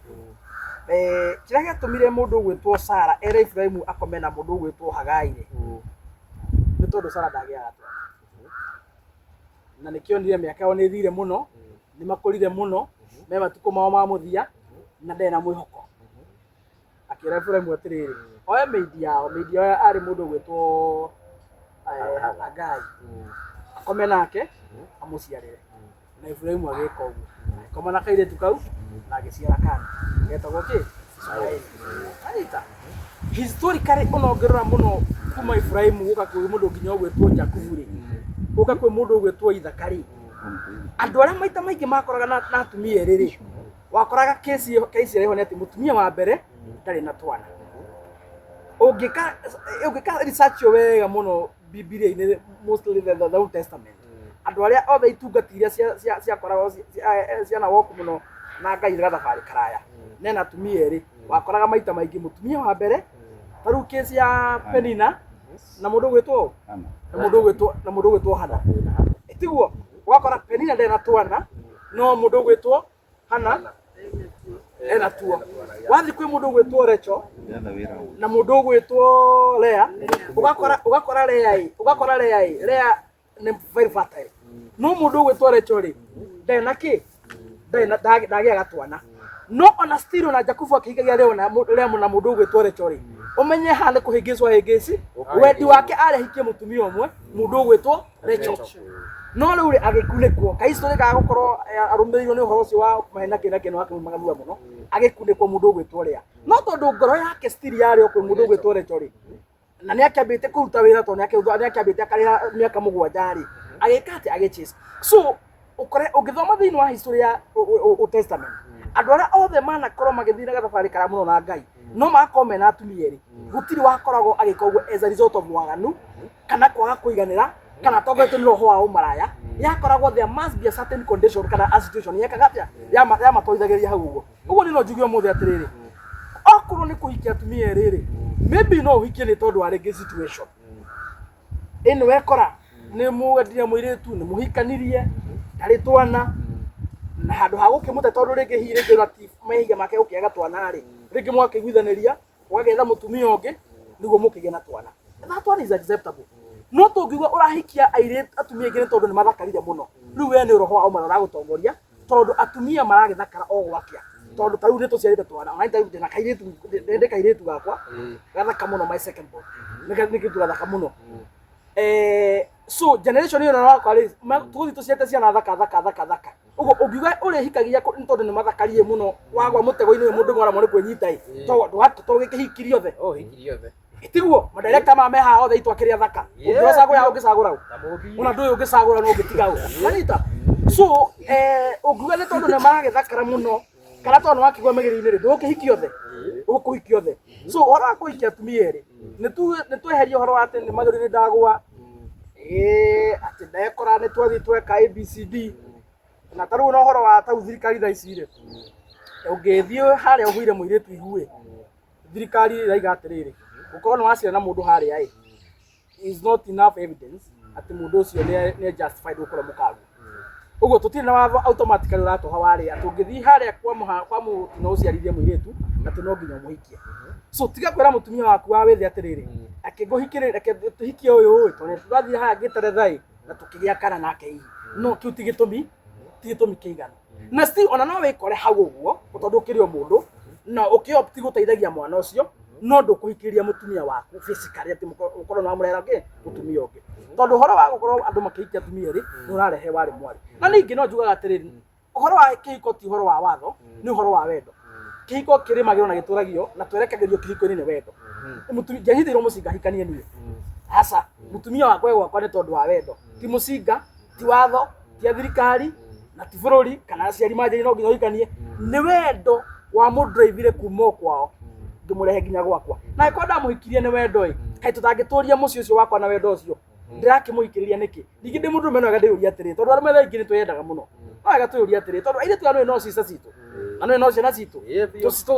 kĩrĩa gĩatũmire mũndũ ũgwĩtwo Sara ere Ibrahimu akome na mũndũ ũgwĩtwo Hagai rĩ, nĩ tondũ Sara ndagĩaga twana, na nĩkĩonire mĩaka yao nĩ ĩthire mũno, nĩ makũrire mũno, me matukũ mao ma mũthia, na ndarĩ na mwĩhoko. Akĩra Ibrahimu atĩrĩrĩ, oe maid yao. Maid yao arĩ mũndũ ũgwĩtwo Hagai, akome nake amũciarĩre. Na Ibrahimu agĩka ũguo, agĩkoma na kairĩtu kau na agĩciara kana getagwo kĩ? Ismaeli. Anyita historically, ona ũngĩrora mũno kuma Ibrahimu gũka kwĩ mũndũ nginya ũgwĩtwo Jakubu rĩ, gũka kwĩ mũndũ ũgwĩtwo Ithaka rĩ, andũ arĩa maita maingĩ makoraga na atumia erĩ rĩ, wakoraga kesi ĩrĩa ĩho nĩ atĩ mũtumia wa mbere ndarĩ na twana. Ũngĩka research ĩyo wega mũno Bibilia-inĩ, mostly the Old Testament, andũ arĩa othe itungati iria ciakoragwo ciana woku mũno na Ngai gathabarĩ karaya nena atumia erĩ, wakoraga maita maingĩ mũtumia wa mbere, ta rĩu kesi ya Penina na mũndũ ũgwĩtwo na mũndũ ũgwĩtwo Hana, tiguo? Ũgakora Penina ndarĩ na twana, no mũndũ ũgwĩtwo Hana ena tuo. Wathiĩ kwĩ mũndũ ũgwĩtwo Rachel na mũndũ ũgwĩtwo Lea, ũgakora Lea ĩ, ũgakora Lea ĩ, Lea nĩ very fertile, no mũndũ ũgwĩtwo Rachel rĩ, ndarĩ na kĩ, ndarĩ na ndagĩaga twana. No ona still ona Jakubu akĩhikagia Lea na mũndũ ũgwĩtwo Rachel rĩ, ũmenye haha nĩ kũhĩngĩcwo ahĩngĩci wendi wake, arĩ ahikie mũtumia ũmwe, mũndũ ũgwĩtwo Rachel, no rĩu rĩ, agĩkunĩkwo kahistory ga gũkorwo arũmĩrĩirwo nĩ ũhoro ũcio wa mahena kĩ na kĩ, wakĩmaganua mũno, agĩkunĩkwo mũndũ ũgwĩtwo Lea. No tondũ ngoro yake still yarĩ o kwĩ mũndũ ũgwĩtwo Rachel rĩ, na nĩ akĩambĩte kũruta wĩra, tondũ nĩ akĩambĩte akarĩha mĩaka 7 rĩ, agĩka atĩ agĩchase. So ũkore ũngĩthoma thĩinĩ wa history ya Old Testament, andũ arĩa othe manakorwo magĩthiĩ na gathabarĩ karaya mũno na Ngai, no magakorwo mena atumia erĩ, gũtirĩ wakoragwo agĩka ũguo as a result of waganu kana kwaga kũiganĩra kana atongoretio nĩ roho wa ũmaraya. Yakoragwo there must be a certain condition kana a situation yekaga atĩa yamatwarithagĩria hau ũguo. Ũguo nĩ no njuge ũmũthĩ atĩrĩrĩ, okorwo nĩ kũhikia atumia erĩ rĩ, maybe no ũhikie nĩ tondũ wa rĩngĩ situation ĩno wekora, nĩ mũwendire mũirĩtu, nĩ mũhikanirie, ndarĩ twana, na handũ ha gũkĩmũte, tondũ rĩngĩ hihi rĩngĩ ona ti mehia make gũkĩaga twana rĩ, rĩngĩ mwakĩiguithanĩria ũgagĩetha mũtumia ũngĩ nĩguo mũkĩgĩe na twana. That one is acceptable. No tũngiuga ũrahikia airĩtu atumia aingĩ nĩ tondũ nĩ mathakarire mũno, rĩu we nĩ roho wa ũmara ũragũtongoria, tondũ atumia maragĩthakara o gwakĩa. Tondũ ta rĩu nĩ tũciarĩte twana, ona ta rĩu ndĩna kairĩtu, ndĩ kairĩtu gakwa gathaka mũno, my second born nĩ kĩndũ gathaka mũno. So generation ĩyo wakwa rĩ, tũgũthiĩ tũciarĩte ciana thaka thaka thaka thaka ũguo. Ũngiuga ũrĩhikagia nĩ tondũ nĩ mathakarie mũno, wagwa mũtego-inĩ ũyũ, mũndũ mwaramwo nĩ kwĩnyita ĩ, to gĩkĩhikirie othe. Oh, hikirie othe. Tiguo madirector ma meha othe itũ akĩrĩa thaka. Ũngĩcagũra, ũngĩcagũra ũ? Ta mũthii. Ona ndũĩ ũngĩcagũra no ũngĩtiga ũ, wanyita? So ũngiuga nĩ tondũ nĩ maragĩthakara mũno kana tondũ nĩ wakĩgwa mĩgĩrĩ-inĩ rĩ, ndũgũkĩhikia othe, ũgũkũhikia othe. So ũhoro wa kũhikia atumia erĩ, nĩ tweherie ũhoro wa atĩ nĩ magĩrĩ-inĩ ndagwa ĩĩ, atĩ ndekora nĩ twathiĩ tweka ABCD. Na ta rĩu na ũhoro wa tau thirikari thaa ici rĩ, ũngĩthiĩ harĩa ũhũire mũirĩtu ihu ĩ, thirikari ĩraiga atĩrĩrĩ, gũkorwo nĩ waciara na mũndũ harĩa ĩ is not enough evidence atĩ mũndũ ũcio nĩ justified gũkorwo mũkaguo. Ũguo tũtirĩ na watho automatically ũratũha warĩa atĩ ũngĩthiĩ harĩa kwa mũtino ũciarithie mũirĩtu atĩ no nginya ũmũhikie. So tiga kwĩra mũtumia waku wa wĩthĩ atĩrĩrĩ, akĩngũhikĩrĩ, reke tũhikie ũyũ ĩ, tondũ tũrathiĩ haha ngĩteretha ĩ na tũkĩgĩa kana nake hihi. No kĩu ti gĩtũmi, ti gĩtũmi kĩiganu. Na still ona no wĩkore hau ũguo tondũ ũkĩrĩ o mũndũ na ũkĩopt gũteithagia mwana ũcio, no ndũkũhikĩria mũtumia waku physically atĩ ũkorwo nĩ wamũrehera kĩ mũtumia ũngĩ, tondũ ũhoro wa gũkorwo andũ makĩhikia atumia erĩ nĩ ũrarehe warĩ mwarĩ. Na ningĩ no njugaga atĩrĩrĩ, ũhoro wa kĩhiko ti ũhoro wa watho, nĩ ũhoro wa wendo. Kĩhiko kĩrĩmagĩrwo na gĩtũragio na twerekagĩrio kĩhiko-inĩ nĩ wendo. Mũtumia ndianyitĩirwo mũcinga hikanie niĩ, aca. Mũtumia wakwa e gwakwa nĩ tondũ wa wendo, ti mũcinga, ti watho, ti a thirikari na ti bũrũri kana aciari manjĩrire no nginya ũhikanie. Nĩ wendo wa mũndũraibire kuma o kwao ngĩmũrehe nginya gwakwa, na angĩkorwo ndamũhikirie nĩ wendo ĩ, kaĩ tũtangĩtũria mũciĩ ũcio wakwa na wendo ũcio? Ndĩrakĩmũhikĩrĩria nĩkĩ? Ningĩ ndĩ mũndũrũme no wega ndĩyũrie atĩrĩ, tondũ arũme thaa ingĩ nĩ twĩyendaga mũno, no wega twĩyũrie atĩrĩ, tondũ airĩtu aya nĩ no cica citũ na nĩ no ciana citũ,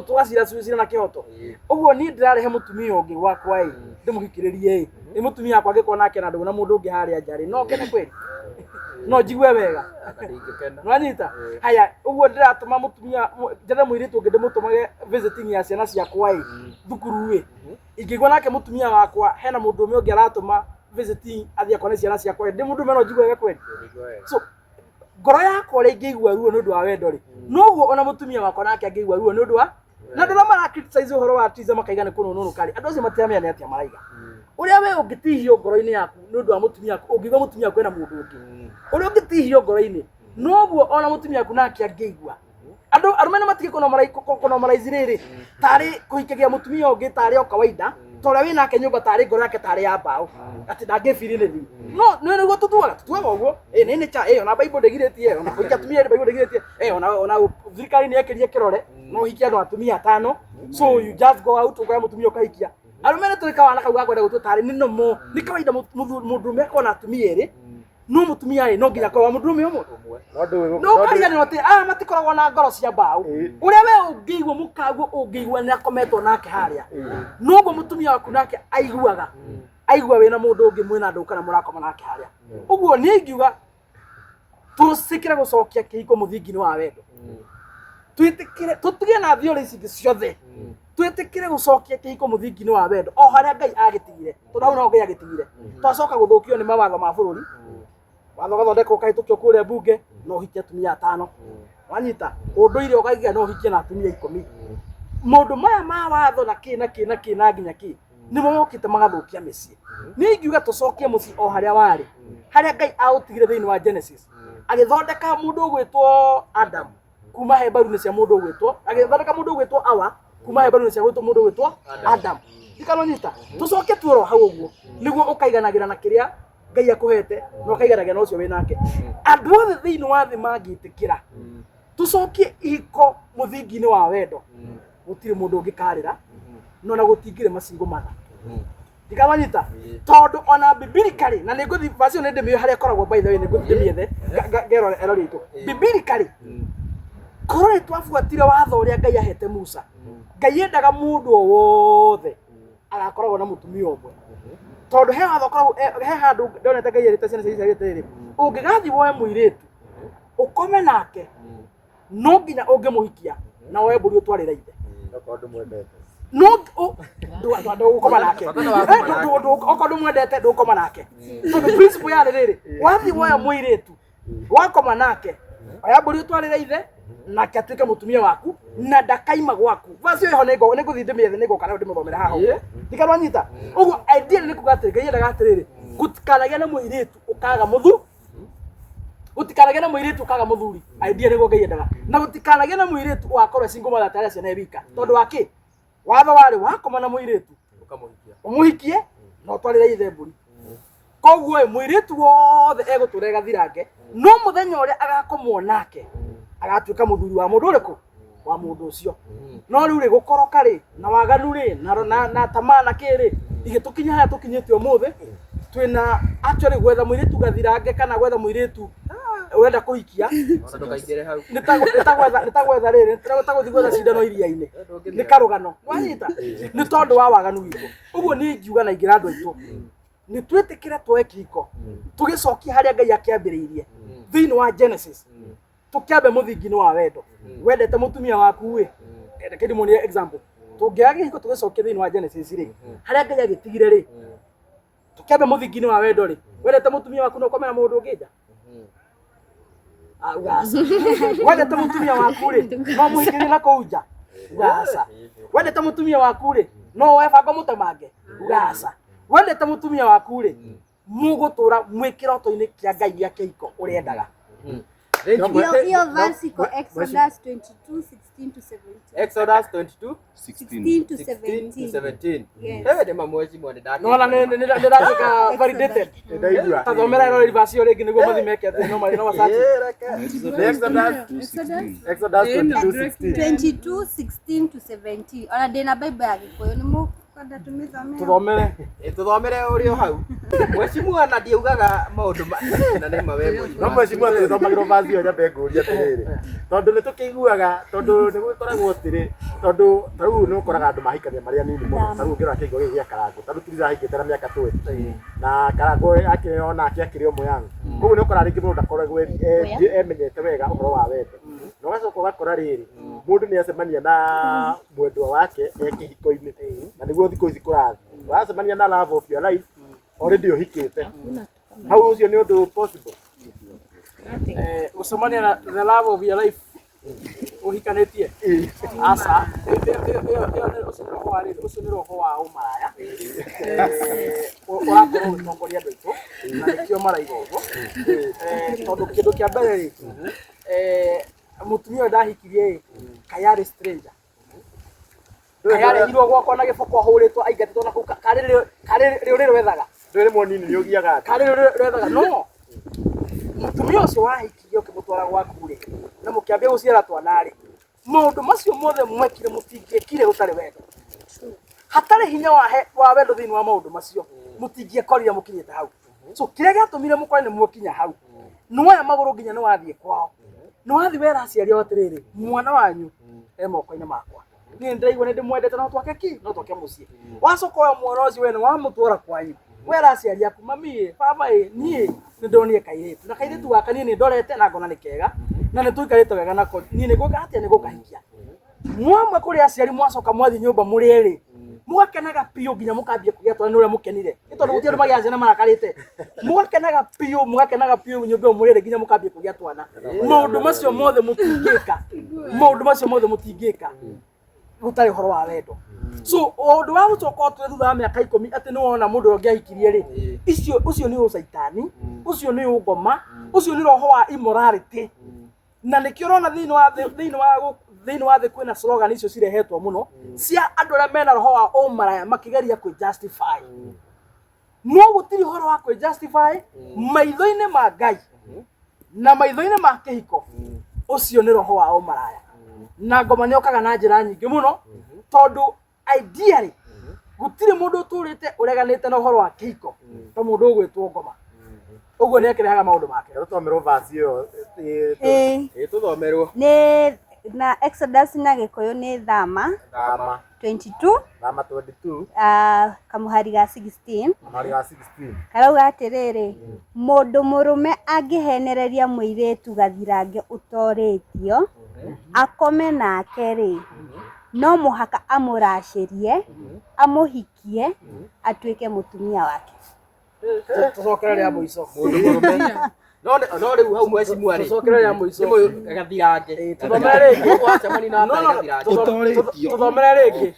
tũgacira cira na kĩhoto. Ũguo niĩ ndĩrarehe mũtumia ũngĩ gwakwa ĩ, ndĩmũhikĩrĩrie ĩ, nĩ mũtumia wakwa angĩkorwo nake na ndũgũ na mũndũ ũngĩ harĩa nja rĩ, no ngene kweli? No njigue wega? Nwanyita haya ũguo ndĩratũma mũtumia njethe mũirĩtu ũngĩ ndĩmũtũmage visiting ya ciana ciakwa ĩ thukuru ĩ, ingĩigua nake mũtumia wakwa hena mũndũrũme ũngĩ aratũma visiting athiĩ akone ciana ciakwa ĩ, ndĩ mũndũrũme no njigue wega kweli? So ngoro yakwa ũrĩa ingĩigua ruo nĩ ũndũ wa wendo rĩ, noguo ona mũtumia wakwa nake angĩigua ruo nĩ ũndũ wa. Na andũ arĩa mara criticize ũhoro wa tiza makaiga nĩ kũnũnũnũka rĩ, andũ acio matiramenya nĩ atĩa maraiga. Ũrĩa we ũngĩtihio ngoro-inĩ yaku nĩ ũndũ wa mũtumia waku ũngĩigua mũtumia waku ena mũndũ ũngĩ, ũrĩa ũngĩtihio ngoro-inĩ noguo ona mũtumia waku nake angĩigua. Andũ arũme nĩ matige kũnormalize rĩrĩ tarĩ kũhikagia mũtumia ũngĩ tarĩ o kawaida, ta ũrĩa wĩ nake nyũmba tarĩ ngoro yake tarĩ ya mbaũ atĩ ndangĩbiri nĩ no nĩ nĩguo tũtuaga ũguo ĩ nĩ cha ĩ ona Bible ndĩgirĩtie ona kũhikia atumia erĩ, Bible ndĩgirĩtie ĩ ona thirikari nĩ yekĩrie kĩrore no ũhikie andũ atumia atano. So you just go out ũkoya mũtumia ũkahikia. Arũme nĩ tũrĩ kawana kau ga kwenda gũtua tarĩ nĩ nomo, nĩ kawaida mũndũrũme akorwo na atumia erĩ, no mũtumia ĩ no nginya akorwo wa mũndũrũme ũmwe. No ndũĩ. No ũkariganĩrwo atĩ aya matikoragwo na ngoro cia mbaũ. Ũrĩa we ũngĩigua mũkaguo ũngĩigua nĩ akometwo nake harĩa, noguo mũtumia waku nake aiguaga aigua wĩna mũndũ ũngĩ mwĩna ndũgũ kana mũrakoma nake harĩa. Ũguo niĩ ingiuga tũcikĩre gũcokia kĩhiko mũthingi-inĩ wa wendo, twĩtĩkĩre tũtige na theory ici ingĩ ciothe, twĩtĩkĩre gũcokia kĩhiko mũthingi-inĩ wa wendo o harĩa Ngai agĩtigire, tondũ hau noho Ngai agĩtigire. Twacoka gũthũkio nĩ mawatho ma bũrũri, watho ũgathondekwo ũkahĩtũkio kũrĩa mbunge no ũhikie atumia atano, wanyita ũndũire ũkaiga no ũhikie na atumia 10. Maũndũ maya ma watho na kĩ na kĩ na kĩ na nginya kĩ nĩmo mokĩte magathũkia mĩciĩ. Niĩ ingiuga tũcokie mũciĩ o harĩa warĩ, harĩa Ngai aũtigire thĩinĩ wa Genesis, agĩthondeka mũndũ ũgwĩtwo Adam kuma he mbaru-inĩ cia mũndũ ũgwĩtwo, agĩthondeka mũndũ ũgwĩtwo Awa kuma he mbaru-inĩ cia gwĩtwo mũndũ ũgwĩtwo Adam. Ndikanonyita tũcoke tuoro hau ũguo nĩguo ũkaiganagĩra na kĩrĩa Ngai akũhete na ũkaiganagĩra na ũcio wĩ nake. Andũ othe thĩinĩ wa thĩ mangĩtĩkĩra tũcokie ihiko mũthingi-inĩ wa wendo, gũtirĩ mũndũ ũngĩkarĩra no na gũtingĩrĩ macingo mana. Ndikamanyita tondũ ona biblically, na nĩngũthi verse ĩyo nĩ ndĩmĩũĩ harĩa ĩkoragwo, by the way, nĩngũthi ndĩmĩethe ngerore erorĩtwo biblically. Korwo nĩ twabuatire watho ũrĩa Ngai ahete Musa, Ngai endaga mũndũ o wothe agakoragwo na mũtumia ũmwe, tondũ he watho ũkoragwo he handũ ndonete Ngai erĩte ciana cia Isiraeli atĩrĩrĩ, ũngĩgathiĩ woe mũirĩtu ũkome nake, no nginya ũngĩmũhikia na woe mbũri ũtwarĩre ithe. Okorwo ndũmwendete. No ndũgũkoma nake. Okorwo ndũmwendete ndũgũkoma nake, tondũ principle yarĩ rĩrĩ, wathiĩ woya mũirĩtu wakoma nake, oya mbũri ũtwarĩre ithe nake atuĩke mũtumia waku na ndakaima gwaku. Verse ĩyo ĩho nĩngũthiĩ ndĩmĩethe, nĩngũka nayo ndĩmũthomere haha ũguo. Ndikanwanyita ũguo idea nĩ kuga atĩ Ngai endaga atĩrĩrĩ, gũtikanagĩe na mũirĩtu ũkaga mũthu gũtikanagĩe na mũirĩtu ũkaga mũthuri. Idea nĩguo Ngai endaga, na gũtikanagĩe na mũirĩtu ũgakorwo single mother atarĩ ciana e wika, tondũ wa kĩ? Watho warĩ wakoma na mũirĩtu Ũkamũhikia. Ũmũhikie na ũtwarĩre ithe mbũri. Koguo ĩ mũirĩtu wothe egũtũra gathirange, no mũthenya ũrĩa agakomwo nake agatuĩka mũthuri wa mũndũ ũrĩkũ, wa mũndũ ũcio. No rĩu rĩ gũkoroka rĩ na waganu rĩ na tamaa na kĩ rĩ igĩtũkinya harĩa tũkinyĩte ũmũthĩ. Twĩna actually gwetha mũirĩtu gathirange kana gwetha mũirĩtu ũrenda kũhikia Ona ndũkaingĩre hau. Nĩ ta gwetha rĩrĩ, nĩ ta gũthiĩ gwetha cindano iria-inĩ, nĩ karũgano wanyita, nĩ tondũ wa waganu witũ. Ũguo niĩ ingiuga na ingĩra andũ aitũ nĩ twĩtĩkĩre tuoe kĩhiko tũgĩcokie harĩa Ngai akĩambĩrĩirie thĩinĩ wa Genesis, tũkĩambe mũthingi-inĩ wa wendo. Wendete mũtumia waku ĩ, reke ndĩmuonie example. Tũngĩoya kĩhiko tũgĩcokie thĩinĩ wa Genesis rĩ, harĩa Ngai agĩtigire rĩ, tũkĩambe mũthingi-inĩ wa wendo rĩ, wendete mũtumia waku no ũkome na mũndũ ũngĩ nja. Ah, uga aca. Wendete mũtumia waku rĩ, no mũhikĩrie na kũu nja? Uga aca. Wendete mũtumia waku rĩ, no woe banga mũtemange? Uga aca. Wendete mũtumia waku rĩ, mũgũtũra mwĩ kĩroto-inĩ kĩa Ngai gĩa kĩhiko ũrĩendaga. Thank you. Hiyo hiyo No, verse iko Exodus 22 16 to 17. Exodus 22 16 to 16 to 17. 17. Yes. Hewe nĩ mamwezi mwene ndake. Nona nĩ ndatuĩka validated. Ndaigua. Tathomera ĩro verse ĩyo rĩngĩ nĩguo mathimeke atĩ no no macaci. Nĩ Exodus Exodus 22:16. 22 16 to 17. Ona ndĩna Bible ya Gĩkũyũ nĩ mũkwenda tũmĩthome? Tũthomere. Tũthomere ũrĩ o hau. Mheshimiwa na ndiugaga maũndũ ma na nĩ ma we No mheshimiwa. mheshimiwa tũgĩthomagĩrwo vazi ĩyo nyambe ngũrie atĩrĩrĩ, tondũ nĩ tũkĩiguaga, tondũ nĩ gũgĩkoragwo atĩrĩ, tondũ ta rĩu nĩ ũkoraga andũ mahikania marĩ anini mũno. Ta rĩu ũngĩrora kĩhingo gĩkĩ gĩa Karangũ, ta rĩu Tiriza ahikĩte na mĩaka 20 na Karangũ akĩrĩ onake akĩrĩ o mũyang. Koguo nĩ ũkoraga rĩngĩ mũndũ ndakoragwo emenyete wega ũhoro wa wendo, na ũgacoka ũgakora rĩrĩ, mũndũ nĩ acemania na mwendwa wake e kĩhiko-inĩ, na nĩguo thikũ ici kũrathiĩ, ũracemania na love of your life already ũhikĩte hau, ũcio nĩ ũndũ possible? Gũcemania na the love of your life ũhikanĩtie, aca. Ũcio nĩ roho wa rĩrĩ, ũcio nĩ roho wa ũmaraya ũrakorwo ũgĩtongoria andũ aitũ, na nĩkĩo maraiga ũguo. Tondũ kĩndũ kĩa mbere rĩ, mũtumia ũyũ ndahikirie ĩ, kaĩ arĩ stranger, kaĩ arehirwo gwakwa na gĩboko, ahũrĩtwo, aingatĩtwo na kũu, karĩ rĩũrĩrĩ wethaga? Ndũĩ rĩmwe nini nĩ ũgiaga andũ. Karĩ rĩũrĩrĩ wethaga? No mũtumia ũcio wahikirie ũkĩmũtwara gwaku rĩ, na mũkĩambia gũciara twana rĩ, maũndũ macio mothe mwekire mũtingĩekire gũtarĩ wendo, hatarĩ hinya wa wendo thĩinĩ wa maũndũ macio, mũtingĩekorire mũkinyĩte hau. So kĩrĩa gĩatũmire mũkore nĩ mwakinya hau, nĩwoya magũrũ nginya nĩ wathiĩ kwao, nĩ wathiĩ wera aciari ao atĩrĩrĩ, mwana wanyu e moko-inĩ makwa, niĩ nĩndĩraigua nĩ ndĩmwendete, no twake ki no twake mũciĩ. Wacoka oya mwana ũcio we nĩ wamũtwara kwanyu, wera aciari aku, mami ĩ, baba ĩ, niĩ nĩ ndonire kairĩtu, na kairĩtu gaka niĩ nĩ ndorete na ngona nĩ kega na nĩ tũikarĩte wega nako, niĩ nĩ ngũka atĩa, nĩ gũkahikia. Mwamwe kũrĩ aciari, mwacoka mwathiĩ nyũmba mũrĩ erĩ, mũgakenaga biũ nginya mũkambia kũgĩa twana nĩ ũrĩa mũkenire, nĩ tondũ gũtirĩ andũ magĩaga ciana marakarĩte. Mũgakenaga biũ, mũgakenaga biũ nyũmba ĩyo mũrĩ erĩ nginya mũkambia kũgĩa twana. Maũndũ macio mothe mũtingĩka, maũndũ macio mothe mũtingĩka gũtarĩ ũhoro wa wendo. So ũndũ wa gũcoka ũtue thutha wa mĩaka 10 atĩ nĩ wona mũndũ ũrĩa ũngĩahikirie rĩ, icio, ũcio nĩ ũcaitani, ũcio nĩ ũngoma, ũcio nĩ roho wa immorality. Na nĩkĩo ũrona thĩinĩ wa thĩ kwĩna slogan icio cirehetwo mũno cia andũ arĩa mena roho wa ũmaraya makĩgeria kwĩ justify. No gũtirĩ ũhoro wa kwĩ justify maitho-inĩ ma Ngai na maitho-inĩ ma kĩhiko. Ũcio nĩ roho wa ũmaraya, na ngoma nĩ okaga na njĩra nyingĩ mũno, tondũ ideally gũtirĩ mũndũ ũtũrĩte ũreganĩte na ũhoro wa kĩhiko ta mũndũ ũgwĩtwo ngoma. Ũguo nĩ akĩrehaga maũndũ make. Tũthomerwo verse ĩyo. Ĩĩ. Ĩ tũthomerwo. Nĩ na Exodus na Gĩkũyũ nĩ Thama Thama 22 Thama 22 kamũhari ga 16. Kamũhari ga 16. Karauga atĩrĩrĩ, mũndũ mũrũme angĩhenereria mũirĩtu gathirange ũtorĩtio akome nake rĩ, no mũhaka amũracĩrie, amũhikie, atuĩke mũtumia wake. Tũcokere rĩa mũico. Mũndũ mũrũme. No rĩu hau mheshimiwa rĩ. Tũcokere rĩa mũico. Nĩ mũyũ gathirange. Tũthomere rĩngĩ. Wacemania na No, no, gathirange. Tũthomere rĩngĩ.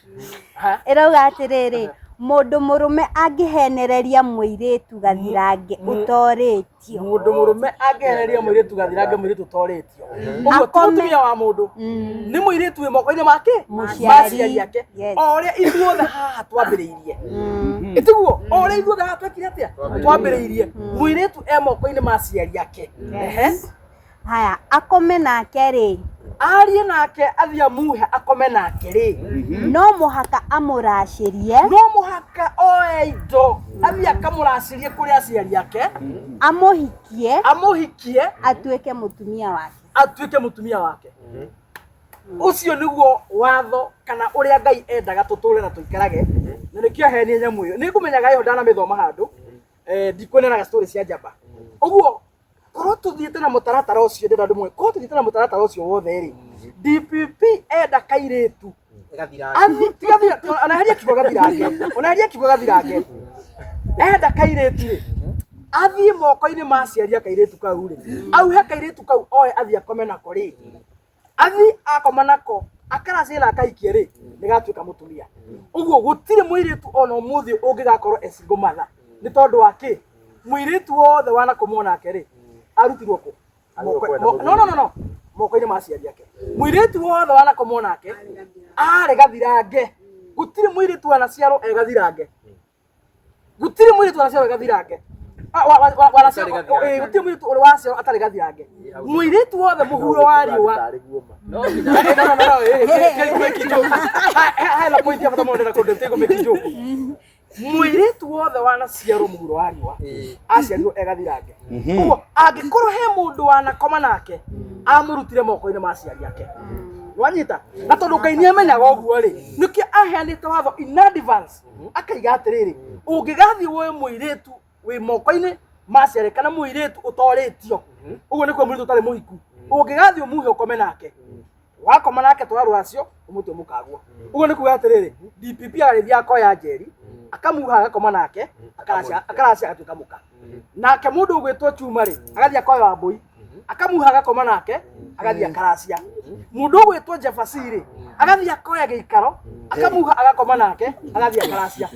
Ha? Ĩrauga atĩrĩrĩ, mũndũ mũrũme angĩhenereria mũirĩtu gathirange ũtorĩtio. Mũndũ mũrũme angĩhenereria mũirĩtu gathirange, mũirĩtu ũtorĩtio, ũguo ti mũtumia wa mũndũ, nĩ mũirĩtu wĩ moko-inĩ make Mũciari. ma aciari ake. O ũrĩa ithuothe haha twambĩrĩirie, ĩtiguo o ũrĩa ithuothe haha twekire atĩa, twambĩrĩirie, mũirĩtu e moko-inĩ ma aciari ake. Ehe. Haya, akome nake rĩ, Arie nake, athiĩ amuhe akome nake rĩ, no mũhaka amũracĩrie, no mũhaka oe indo athiĩ akamũracĩrie kũrĩ aciari ake, amũhikie, amũhikie, atuĩke mũtumia wake. Atuĩke mũtumia wake. Ũcio nĩguo watho kana ũrĩa Ngai endaga tũtũre na tũikarage, na nĩkĩo henie nyamũ ĩyo nĩ ngũmenyaga ĩyo ndanamĩthoma handũ, ndikũnenaga story cia njamba. Ũguo korwo tũthiĩte na mũtaratara ũcio, ndĩrenda ndĩmwe, korwo tũthiĩte na mũtaratara ũcio wothe rĩ, DPP enda kairĩtu Gathirange. athi tiga onaheria kiugo gathirange, onaheria kiugo gathirange, enda kairĩtu rĩ. Athiĩ moko-inĩ ma aciari a kairĩtu kau rĩ, auhe kairĩtu kau oe athiĩ akome nako rĩ, athiĩ akoma nako akaracie na akaikie rĩ, nĩ gatuĩka mũtumia. Ũguo gũtirĩ mũirĩtu ona ũmũthĩ ũngĩgakorwo e single mother. Nĩ tondũ wa kĩ? Mũirĩtu wothe wanakomwo nake rĩ, arutirwo kũ? No no no no, moko-inĩ ma aciari ake. Mũirĩtu wothe wanakomwo nake arĩ gathirange. Gũtirĩ mũirĩtu wanaciarwo e gathirange. Gũtirĩ mũirĩtu wanaciarwo e gathirange. Gũtirĩ mũirĩtu ũrĩ waciarwo atarĩ gathirange. Mũirĩtu wothe mũhuro wa riũa. No nginya No, no, no, no, hena point ya bata mũno ndĩrenda kũndũ tigũ mĩki joke. Mũirĩtu wothe wanaciarwo mũhuro wa riũa aciarirwo e gathirange. Ũguo angĩkorwo he mũndũ wanakoma nake amũrutire moko-inĩ ma aciari ake. Wanyita? Na tondũ Ngai nĩ amenyaga ũguo rĩ, nĩkĩo aheanĩte watho in advance akaiga atĩrĩrĩ, ũngĩgathiĩ woe mũirĩtu wĩ moko-inĩ ma aciari kana mũirĩtu ũtorĩtio, ũguo nĩkuo mũirĩtu ũtarĩ mũhiku, ũngĩgathiĩ ũmuhe ũkome nake, wakoma nake twara rũracio ũmũtue mũkagwo. Ũguo nĩ kuga atĩrĩrĩ, DPP agagĩthiĩ akoya Njeri akamuha agakoma nake akaracia akaracia agatuĩka mũka. Nake mũndũ ũgwĩtwo Chuma rĩ, agathiĩ akoya Wambũi akamuha agakoma nake agathiĩ akaracia. Mũndũ ũgwĩtwo Jefasi rĩ, agathiĩ akoya gĩikaro akamuha agakoma nake agathiĩ akaracia.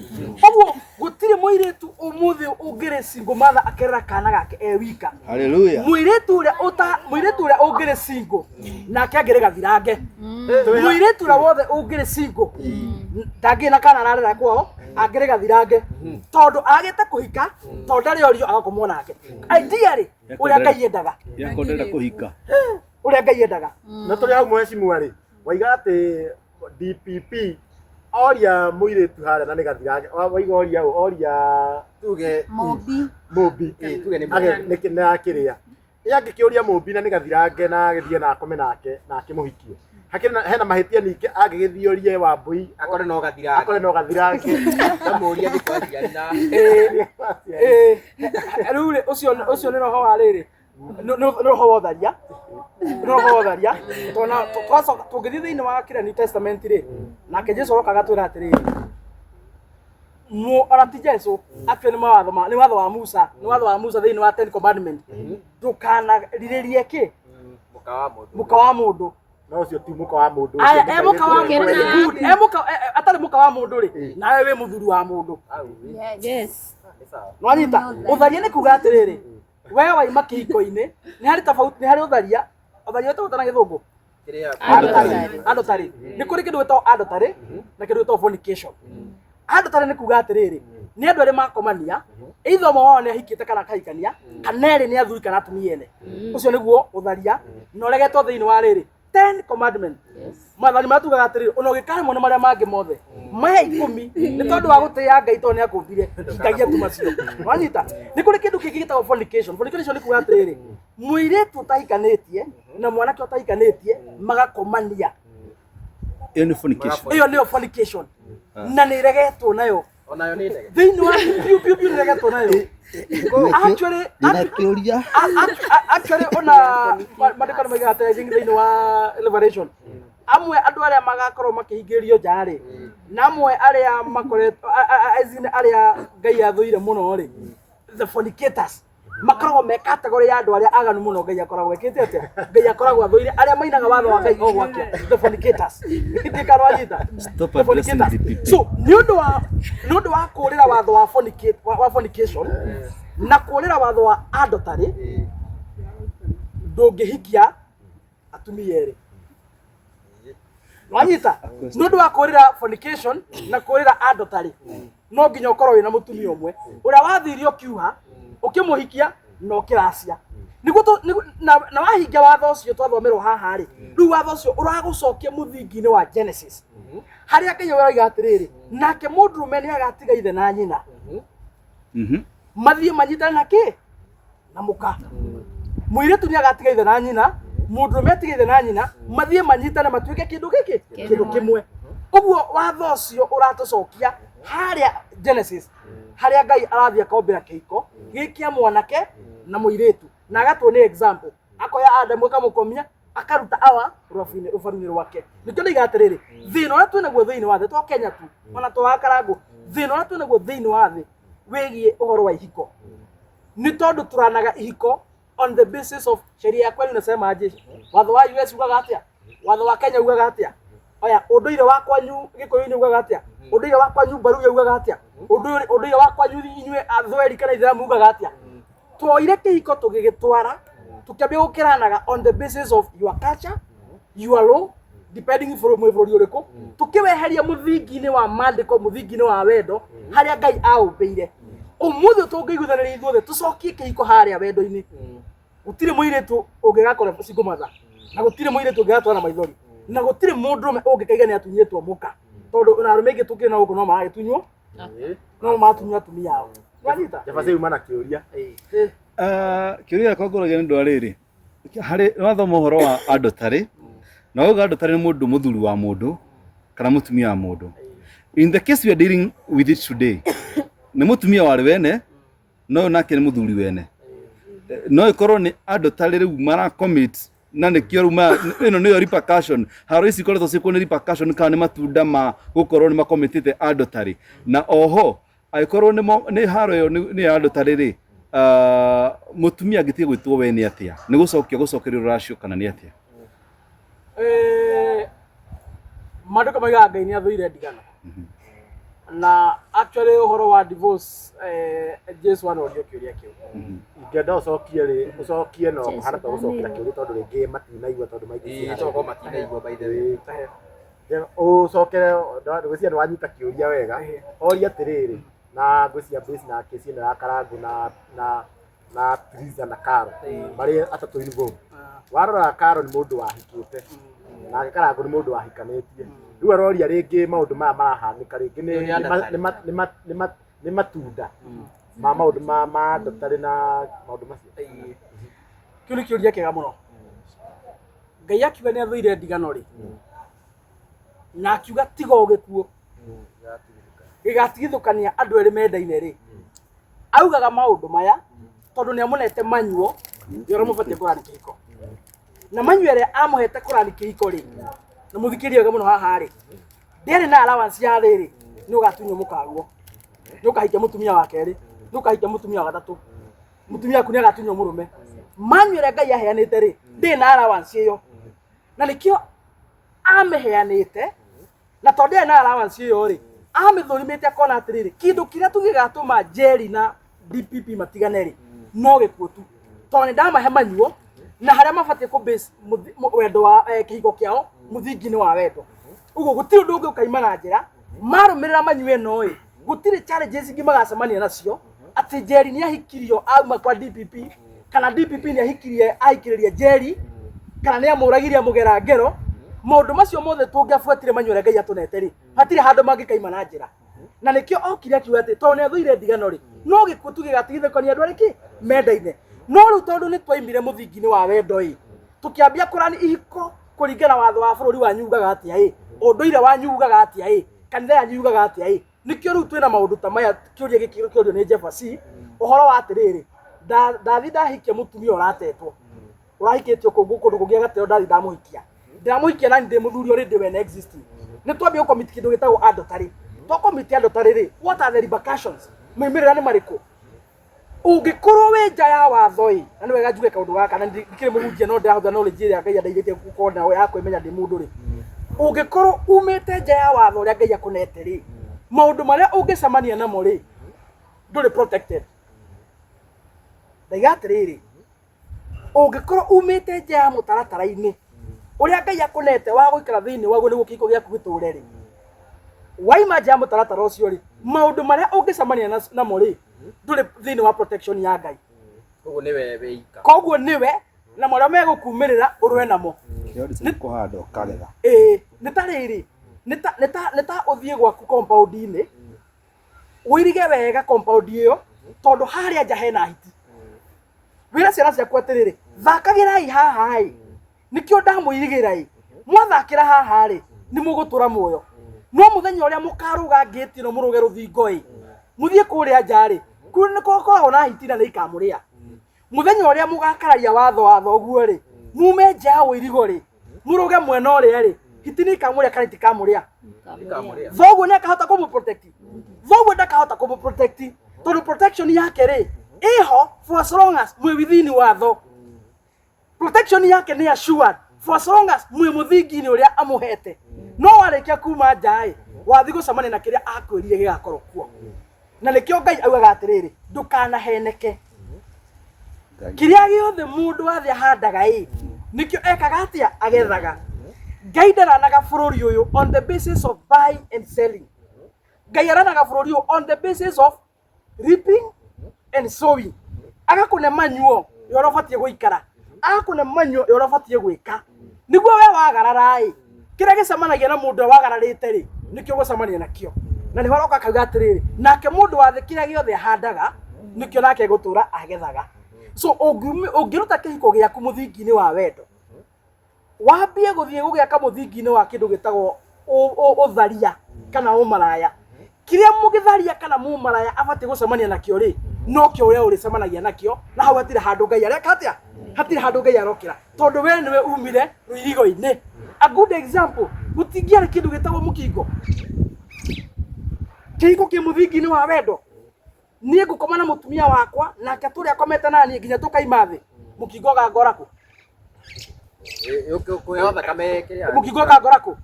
Ũguo gũtirĩ mũirĩtu ũmũthĩ ũngĩrĩ single mother akerera kana gake e wika. Hallelujah. Mũirĩtu ũrĩa ũta mũirĩtu ũrĩa ũngĩrĩ single nake angĩrĩ gathirange. Mũirĩtu ũrĩa wothe ũngĩrĩ single ndangĩrĩ na kana ararera kwao angĩrĩ gathirange tondũ agĩte kũhika tondũ ndarĩ orio agakomwo nake. Ideally ũrĩa Ngai endaga, Yakondera kũhika. ũrĩa Ngai endaga. Na tũrĩ hau mheshimiwa rĩ, waiga atĩ DPP oria mũirĩtu harĩa na nĩ gathirange, waiga oria ũ, oria tuge Mobi. Mũmbi tuge nĩ age nĩ nĩ akĩrĩa. Ĩ angĩkĩũria Mũmbi na nĩ gathirange na agĩthiĩ na akome nake na akĩmũhikie. Hakĩrĩ na hena mahĩtia ningĩ angĩgĩthiĩ orie Wambũi akore no gathirange. Akore no gathirange. Ndamũria thĩ kwa aciari na Rĩu rĩ, ũcio ũcio nĩ roho wa rĩrĩ, nĩ roho wa ũtharia, nĩ roho wa ũtharia. Tondũ twacoka tũngĩthiĩ thĩinĩ wa kĩrĩa New Testament rĩ, nake Jesu aroka agatwĩra atĩrĩrĩ, ona ti Jesu actually nĩ mawatho ma nĩ watho wa Musa, nĩ watho wa Musa thĩinĩ wa Ten Commandment, ndũkanarirĩrie kĩ mũka wa mũndũ. Mũka wa mũndũ. No ũcio ti mũka wa mũndũ. Aya, e mũka wa mũndũ, good. E mũka atarĩ mũka wa mũndũ rĩ, nawe wĩ mũthuri wa mũndũ. Yes. Nĩ sawa. Nwanyita? Ũtharia nĩ kuga atĩrĩrĩ, we waima kĩhiko-inĩ, nĩ harĩ tofauti, nĩ harĩ ũtharia, ũtharia wĩtagwo na gĩthũngũ Kĩrĩa adultery. Adultery nĩ kũrĩ kĩndũ gĩtagwo adultery na kĩndũ gĩtagwo fornication. Adultery nĩ kuga atĩrĩrĩ, nĩ andũ erĩ makomania, either ũmwe wao nĩ ahikĩte kana akahikania, kana erĩ nĩ athuri kana atumia ene. Ũcio nĩguo ũtharia na ũregetwo thĩinĩ wa rĩrĩ Ten Commandment. Maathani marĩa tugaga atĩrĩrĩ, ona ũgĩkaremwo nĩ marĩa mangĩ mothe, maya ikũmi nĩ tondũ wa gũtĩĩa Ngai tondũ nĩ akũmbire, hingagia tu macio. Wanyita? Nĩ kũrĩ kĩndũ kĩngĩ gĩtagwo fornication. Fornication nĩ kuga atĩrĩrĩ, mũirĩtu ũtahikanĩtie na mwanake ũtahikanĩtie magakomania. Ĩyo nĩ fornication. Ĩyo nĩyo fornication na nĩ ĩregetwo nayo Onayo nĩ ndege. Thĩinĩ wa piu piu piu nĩ ĩregetwo nayo actually. Ndĩna kĩũria. Actually ona maandĩko nĩ moigaga atĩ I think thĩinĩ wa Revelation amwe andũ arĩa magakorwo makĩhingĩrĩrio nja rĩ, na amwe arĩa makoretwo as in arĩa Ngai athũire mũno rĩ, the fornicators makoragwo me category ya andũ arĩa aganu mũno. Ngai akoragwo ekĩte atĩa? Ngai akoragwo athũire arĩa mainaga watho wa Ngai o gwakia, the fornicators. Ndikanwanyita? Stop The addressing fornicators. DPP. So nĩ ũndũ wa kũrĩra watho wa fornicate wa fornication na kũrĩra watho wa adultery, ndũngĩhikia atumia erĩ. Wanyita? Nĩ ũndũ wa kũrĩra fornication na kũrĩra adultery, no nginya ũkorwo wĩna mũtumia ũmwe ũrĩa wathirie ũkiuha ũkĩmũhikia na ũkĩracia nĩguo na wahingia watho ũcio twathomerwo haha rĩ. Rĩu watho ũcio ũragũcokia mũthingi-inĩ wa Genesis harĩa Ngai ũroiga atĩrĩrĩ, nake mũndũrũme nĩ agatiga ithe na nyina mathiĩ manyitane na kĩ na mũka. Mũirĩtu nĩ agatiga ithe na nyina, mũndũrũme atige ithe na nyina, mathiĩ manyitane matuĩke kĩndũ gĩkĩ, kĩndũ kĩmwe. Ũguo watho ũcio ũratũcokia harĩa Genesis harĩa Ngai arathiĩ akombĩra kĩhiko gĩkĩa mwanake na mũirĩtu na agatuonia example, akoya Adamu akamũkomia akaruta awa rũbaru-inĩ rũbaru-inĩ rwake. Nĩkĩo ndaiga atĩrĩrĩ, thĩna ũrĩa twĩnaguo thĩinĩ wa thĩ to Kenya tu, ona to wa Karangũ, thĩna ũrĩa twĩnaguo thĩinĩ wa thĩ wĩgiĩ ũhoro wa ihiko. Nĩ tondũ tũranaga ihiko on the basis of sheria ya kwenu inasema aje, watho wa US ugaga atĩa, watho wa Kenya ugaga atĩa, oya ũndũire wa kwanyu Gĩkũyũ-inĩ ugaga atĩa, ũndũire wa kwanyu Mbaruya ugaga atĩa, ũndũire wa kwanyu inyuĩ Athweri kana Ithĩramu ugaga atĩa. Twoire kĩhiko tũgĩgĩtwara tũkĩambia gũkĩranaga on the basis of your culture, your law, depending from mwĩ bũrũri ũrĩkũ, tũkĩweheria mũthingi-inĩ wa maandĩko, mũthingi-inĩ wa wendo harĩa Ngai aũmbĩire. Ũmũthĩ tũngĩiguithanĩria ithuothe tũcokie kĩhiko harĩa wendo-inĩ, gũtirĩ mũirĩtu ũngĩgakora single mother, na gũtirĩ mũirĩtu ũngĩgatwara maithori, na gũtirĩ mũndũrũme ũngĩkaiga nĩ atunyĩtwo mũka, tondũ ona arũme aingĩ tũkĩrĩ na gũkũ no maragĩtunywo, no maratunywo atumia ao. Wanyita? Jabasi uma na kĩũria. Kĩũria gĩakwa ngũragia nĩ ũndũ wa rĩrĩ, harĩ wathoma ũhoro wa adultery, na wauga adultery nĩ mũndũ mũthuri wa mũndũ kana mũtumia wa mũndũ. In the case we are dealing with it today, nĩ mũtumia warĩ wene, no ũyũ nake nĩ mũthuri wene. No ĩkorwo nĩ adultery rĩu mara commit, na nĩkĩo rĩu ĩno nĩyo repercussion. Haro ici ikoretwo ciĩkuo nĩ repercussion kana nĩ matunda ma gũkorwo nĩ makomitĩte adultery. Na oho angĩkorwo nĩ haro ĩyo nĩ ya adultery rĩ, mũtumia angĩtiga gwĩtwo we nĩ atĩa? Nĩ gũcokia gũcokerio rũracio kana nĩ atĩa? Maandĩko maugaga Ngai nĩ athũire ndigano. Na actually ũhoro wa divorce, Jesu anorio kĩũria kĩu. Ingĩenda ũcokie rĩ, ũcokie no kũhana ta gũcokera kĩũria tondũ rĩngĩ matinaigua tondũ maingĩ Ĩĩ, tokorwo matinaigua by the way. Ũcokere, ngwĩciria nĩ wanyita kĩũria wega. Oria atĩrĩrĩ, na ngwĩciria base na kesi ĩno ya Karangũ na Triza na Karo marĩ atatũ involved. Warora Karo nĩ mũndũ wahikĩte, nake Karangũ nĩ mũndũ wahikanĩtie. Rĩu aroria rĩngĩ maũndũ maya marahanĩka rĩngĩ nĩ matunda ma maũndũ ma adultery na maũndũ macio. Kĩu nĩ kĩũria kĩega mũno. Ngai akiuga nĩ athũire ndigano rĩ, na akiuga tiga o gĩkuũ gĩgatigithũkania andũ erĩ mendaine rĩ, augaga maũndũ maya tondũ nĩ amũnete manyuo nĩ ũrĩa mũbatiĩ kũrani kĩhiko. Na manyuo ĩrĩa amũhete kũrani kĩhiko rĩ, na mũthikĩrie wega mũno haha rĩ, ndĩarĩ na allowance ya rĩrĩ, nĩ ũgatunywo mũkaguo, nĩ ũkahikia mũtumia wa kerĩ, nĩ ũkahikia mũtumia wa gatatũ, mũtumia waku nĩ agatunywo mũrũme. Manyuo ĩrĩa Ngai aheanĩte rĩ, ndĩrĩ na allowance ĩyo, na nĩkĩo amĩheanĩte. Na tondũ ndĩarĩ na allowance ĩyo rĩ, amĩthũrimĩte akona atĩrĩrĩ, kĩndũ kĩrĩa tu gĩgatũma Jerry na DPP matigane rĩ, no gĩkuũ tu, tondũ nĩ ndamahe manyuo na harĩa mabatiĩ kũ base wendo wa kĩhiko kĩao mũthingi-inĩ wa wendo. Ũguo gũtirĩ ũndũ ũngĩ ũkaima na njĩra marũmĩrĩra manyuo ĩno ĩ, gũtirĩ challenges ingĩ magacemania nacio atĩ Jerry nĩ ahikirio auma kwa DPP, kana DPP nĩ ahikirie ahikĩrĩria Jerry, kana nĩ amũragirie amũgera ngero. Maũndũ macio mothe tũngĩabuatire manyuo ĩrĩa Ngai atũnete rĩ, hatirĩ handũ mangĩkaima na njĩra. Na nĩkĩo okire akiuga atĩ tondũ nĩ athũire ndigano rĩ, no gĩkuũ tu gĩgatigithũkania andũ arĩa kĩ mendaine. No rĩu tondũ nĩ twaimire mũthingi-inĩ wa wendo ĩ, tũkĩambia kũrani ihiko kũringana watho wa bũrũri wanyu ugaga atĩa ĩ, ũndũire wanyu ugaga atĩa ĩ, kanitha yanyu yugaga atĩa ĩ. Nĩkĩo rĩu twĩna maũndũ ta maya. Kĩũria gĩkĩ kĩũrio nĩ Jefferson ũhoro wa atĩrĩrĩ, ndathi ndahikia mũtumia ũratetwo, ũrahikĩtio kũndũ kũngĩ agateo, ndathi ndamũhikia, ndĩramũhikia nani ndĩ mũthuri already when existing. Nĩ twambia gũcommit kĩndũ gĩtagwo adultery. Twacommit adultery rĩ, what are the repercussions? Moimĩrĩra nĩ marĩkũ ũngĩkorwo wĩ nja ya watho ĩ? Na nĩ wega njuge kaũndũ gaka, na ndikĩrĩ mũhunjia, no ndĩrahũthĩra knowledge ĩrĩa Ngai andeithĩtie gũkorwo nayo ya kwĩmenya ndĩ mũndũ rĩ. Ũngĩkorwo umĩte nja ya watho ũrĩa Ngai akũnete rĩ, maũndũ marĩa ũngĩcemania namo rĩ, ndũrĩ protected. Ndaiga atĩrĩrĩ, ũngĩkorwo umĩte nja ya mũtaratara-inĩ ũrĩa Ngai akũnete wa gũikara thĩinĩ waguo nĩguo kĩhiko gĩaku gĩtũre rĩ, waima nja ya mũtaratara ũcio rĩ, maũndũ marĩa ũngĩcemania namo rĩ, ndũrĩ thĩinĩ wa protection ya Ngai. Koguo nĩwe wĩika. Koguo nĩwe na marĩa megũkumĩrĩra ũrũe namo. Kĩrĩa kũhanda ũkagetha. Ĩĩ, nĩ ta rĩrĩ, nĩ ta ũthiĩ gwaku compound-inĩ, ũirige wega compound ĩyo, tondũ harĩa nja hena hiti. Wĩra ciana ciaku atĩrĩrĩ, thakagĩrai haha ĩ, nĩkĩo ndamũirigĩra ĩ, mwathakĩra haha rĩ, nĩ mũgũtũra muoyo. No mũthenya ũrĩa mũkarũga ngĩti ĩno, mũrũge rũthingo ĩ, mũthiĩ kũrĩa nja rĩ, kũu nĩ gũkoragwo na hiti na nĩ ikamũrĩa. Mũthenya ũrĩa mũgakararia watho wa thoguo rĩ, mume nja ya ũirigo rĩ, mũrũge mwena ũrĩa rĩ, hiti nĩ ikamũrĩa kana itikamũrĩa? Ikamũrĩa. Thoguo nĩ akahota kũmũ protect? Thoguo ndakahota kũmũ protect, tondũ protection yake rĩ, ĩho For as long as mwĩ within watho, protection yake nĩ assured for as long as mwĩ mũthingi-inĩ ũrĩa amũhete. No warĩkia kuma nja ĩ, wathiĩ gũcemania na kĩrĩa akwĩrire gĩgakorwo kuo. Na nĩkĩo Ngai augaga atĩrĩrĩ, ndũkanaheneke. Kĩrĩa gĩothe mũndũ wathe ahandaga ĩ, nĩkĩo ekaga atĩa? Agethaga. Ngai ndaranaga bũrũri ũyũ on the basis of buying and selling. Ngai aranaga bũrũri ũyũ on the basis of reaping and sowing. Agakũne manyuo ya ũrĩa ũbatiĩ gũikara, agakũne manyuo ya ũrĩa ũbatiĩ gwĩka, nĩguo we wagarara ĩ, kĩrĩa gĩcemanagia na mũndũ ũrĩa wagararĩte rĩ, nĩkĩo ũgũcemania nakĩo. Na nĩho aroka akauga atĩrĩrĩ, nake mũndũ wa thĩ kĩrĩa gĩothe ahandaga nĩkĩo nake egũtũra agethaga. So ũngĩruta kĩhiko gĩaku mũthingi-inĩ wa wendo, wambie gũthiĩ gũgĩaka mũthingi-inĩ wa kĩndũ gĩtagwo ũtharia kana ũmaraya, kĩrĩa mũgĩtharia kana mũmaraya abatiĩ gũcemania nakĩo rĩ, nokĩo we ũrĩcemanagia nakĩo. Na hau hatirĩ handũ Ngai areka atĩa, hatirĩ handũ Ngai arokĩra, tondũ we nĩwe umire rũirigo-inĩ. A good example, gũtingĩarĩ kĩndũ gĩtagwo mũkingo. Kĩhiko kĩ mũthingi-inĩ wa wendo. Niĩ ngũkoma na mũtumia wakwa nake atũre akomete na niĩ nginya tũkaima thĩ, mũkingo ũgangora kũ? Kũheo thakame kĩrĩa Mũkingo ũgangora kũ?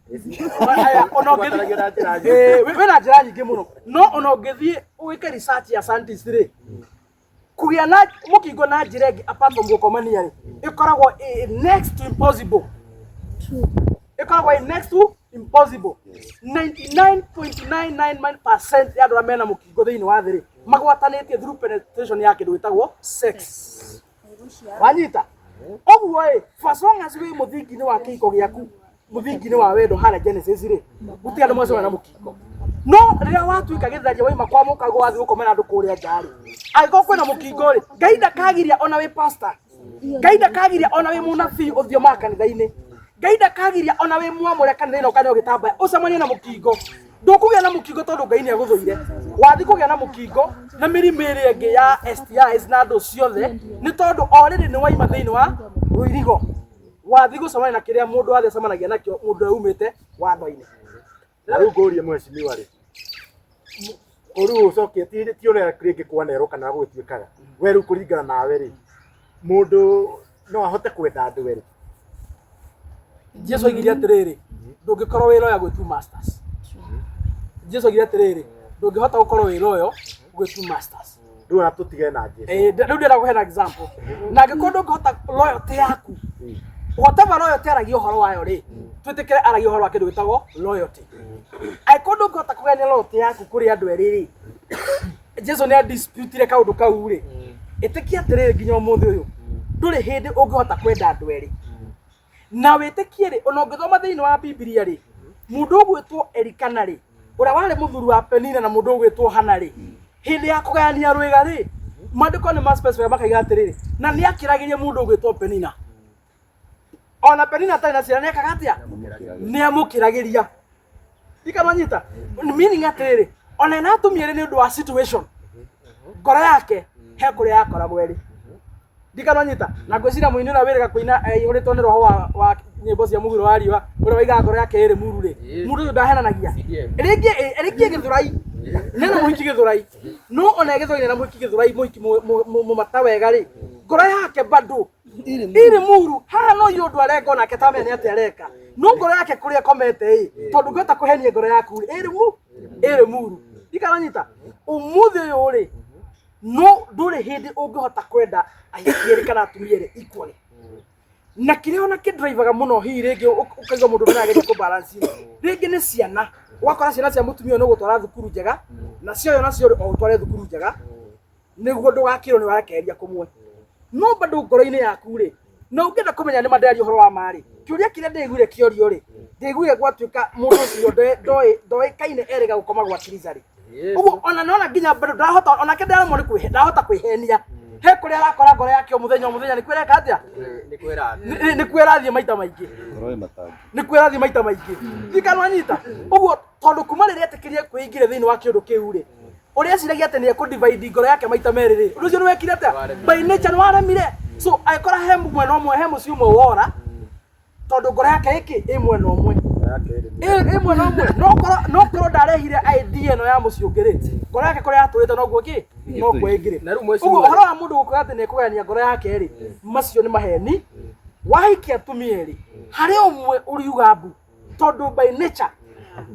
Aya, ona ũngĩthiĩ Ũgwatanagio na njĩra nyingĩ. Wĩna njĩra nyingĩ mũno, no ona ũngĩthiĩ wĩke research ya scientist rĩ, kũgĩa na mũkingo na njĩra ĩngĩ apart from gũkomania rĩ, ĩkoragwo ĩ next to impossible. Ĩkoragwo ĩ next to impossible. 99.999% ya andũ arĩa mena mũkingo thĩinĩ wa thĩ rĩ, magwatanĩtie through penetration ya kĩndũ gĩtagwo sex. Wanyita ũguo ĩ, for as long as wĩ mũthingi-inĩ wa kĩhiko gĩaku, mũthingi-inĩ wa wendo harĩa Genesis rĩ, gũtirĩ andũ macemania na mũkingo. No rĩrĩa watuĩka gĩtharia, waima kwa mũkago wathiĩ gũkomera andũ kũrĩa nja rĩ, angĩkorwo kwĩna mũkingo rĩ, Ngai ndakagiria ona wĩ pastor, Ngai ndakagiria ona wĩ mũnabii ũthiomaga kanitha-inĩ, Ngai ndakagiria ona wĩ mwamũre kanitha-inĩ ũkane ũgĩtambaya ũcemanie na mũkingo. Ndũkũgĩa na mũkingo tondũ Ngai nĩ agũthũire. Wathiĩ kũgĩa na mũkingo na mĩrimũ ĩrĩa ĩngĩ ya STIs na andũ ciothe, nĩ tondũ o rĩrĩ nĩ waima thĩinĩ wa rũirigo, wathiĩ gũcemania na kĩrĩa mũndũ wathiĩ acemanagia nakĩo mũndũ ũrĩa umĩte watho-inĩ. Na rĩu ngũrie mheshimiwa rĩ, rĩu ũcoke ti ũrĩa rĩngĩ kwanerwo kana gũgĩtuĩkaga, we rĩu kũringana nawe rĩ, mũndũ no ahote kwenda andũ erĩ? Jesu oigire atĩrĩrĩ, ndũngĩkorwo wĩ lawyer gwĩ two masters. Jesu oigire atĩrĩrĩ, ndũngĩhota gũkorwo wĩ lawyer gwĩ two masters. Rĩu ona tũtige na Jesu. Rĩu ndĩrenda kũheana example. Na angĩkorwo ndũngĩhota loyalty yaku, whatever loyalty aragia ũhoro wayo rĩ, twĩtĩkĩre aragia ũhoro wa kĩndũ gĩtagwo loyalty. Angĩkorwo ndũngĩhota kũgayania loyalty yaku kũrĩ andũ erĩ rĩ, Jesu nĩ adisputire kaũndũ kau rĩ, ĩtĩkia atĩrĩrĩ, nginya ũmũthĩ ũyũ ndũrĩ hĩndĩ ũngĩhota kwenda andũ erĩ. Na wĩtĩkie rĩ, ona ũngĩthoma thĩinĩ wa Bibilia rĩ, mũndũ ũgwĩtwo Elikana rĩ, ũrĩa warĩ mũthuri wa Penina, na mũndũ ũgwĩtwo Hana rĩ, hĩndĩ ya kũgayania rwĩga rĩ, maandĩko nĩ ma-specify makaiga atĩrĩrĩ, na nĩ akĩragĩria mũndũ ũgwĩtwo Penina. Ona Penina atarĩ na ciana nĩ ekaga atĩa? Nĩ amũkĩragĩria. Ndikamanyita meaning atĩrĩrĩ, ona ena atumia erĩ nĩ ũndũ wa situation, ngoro yake he kũrĩa yakoragwo ĩrĩ. Ndikamanyita. Na ngwĩciria mũini ũrĩa wĩrĩga kũina aihũrĩtwo nĩ roho wa nyĩmbo cia mũhuro wa riũa, ũrĩa waigaga ngoro yake ĩrĩ muru rĩ, mũndũ ũcio ndahenanagia. Rĩngĩ rĩngĩ Gĩthũrai nena mũhiki Gĩthũrai, no ona Gĩthũrai na mũhiki Gĩthũrai, mũhiki mũmata wega rĩ, ngoro yake bado ĩrĩ muru haha. No iũ ũndũ arenga onake tamenya nĩ atĩa areka, no ngoro yake kũrĩa ĩkomete ĩ, tondũ ngĩhota kũhenia ngoro yaku rĩ, ĩrĩ mu ĩrĩ muru. Ndikananyita ũmũthĩ ũyũ rĩ, no ndũrĩ hĩndĩ ũngĩhota kwenda ahiki erĩ kana atumia erĩ equally. Na kĩrĩa ona kĩndrivaga mũno hihi rĩngĩ ũkaigua mũndũ ũmwe arageria kũbalance rĩngĩ nĩ ciana, ũgakora ciana cia mũtumia ũyũ nĩ ũgũtwara thukuru njega, na cia ũyũ nacio rĩ, o ũtware thukuru njega nĩguo ndũgakĩrwo nĩ warekereria kũmwe. No bado ngoro-inĩ yaku rĩ, na ũngĩenda kũmenya nĩ manderia ũhoro wa ma rĩ, kĩũria kĩrĩa ndĩiguire kĩorio rĩ, ndĩiguire gwatuĩka mũndũ ũcio ndoĩkaine erĩga gũkoma gwa Kiriza rĩ, ũguo ona nona nginya bado ndahota onake ndaremwo nĩ kwĩhe, ndahota kwĩhenia he kũrĩa arakora ngoro yake o mũthenya o mũthenya nĩ kwĩreka atĩa? Nĩ kwĩra. Nĩ kwĩrathiĩ maita maingĩ. Ngoro ĩ matangi. Nĩ kwĩrathiĩ maita maingĩ. Ndikanwanyita ũguo, tondũ kuma rĩrĩa etĩkĩrie kwĩingĩria thĩinĩ wa kĩũndũ kĩu rĩ, ũrĩa eciragia atĩ nĩ ekũ-divide ngoro yake maita merĩ rĩ, ũndũ ũcio nĩ wekire atĩa? By nature nĩ waremire. So agĩkora he mwena ũmwe, he mũciĩ ũmwe wora, tondũ ngoro yake ĩkĩ ĩ mwena ũmwe, ĩ mwena ũmwe. No korwo ndarehire idea ĩno ya mũciĩ ũngĩ rĩ, Ngoro yake kũrĩa yatũrĩte noguo kĩ nokuo ĩngĩrĩ. Na rĩu Ũguo mheshimiwa ũhoro wa mũndũ gũkwĩra atĩ nĩekũgayania ngoro yake rĩ, macio nĩ maheni. Wahikia atumia erĩ, harĩ ũmwe ũriuga mbu, tondũ by nature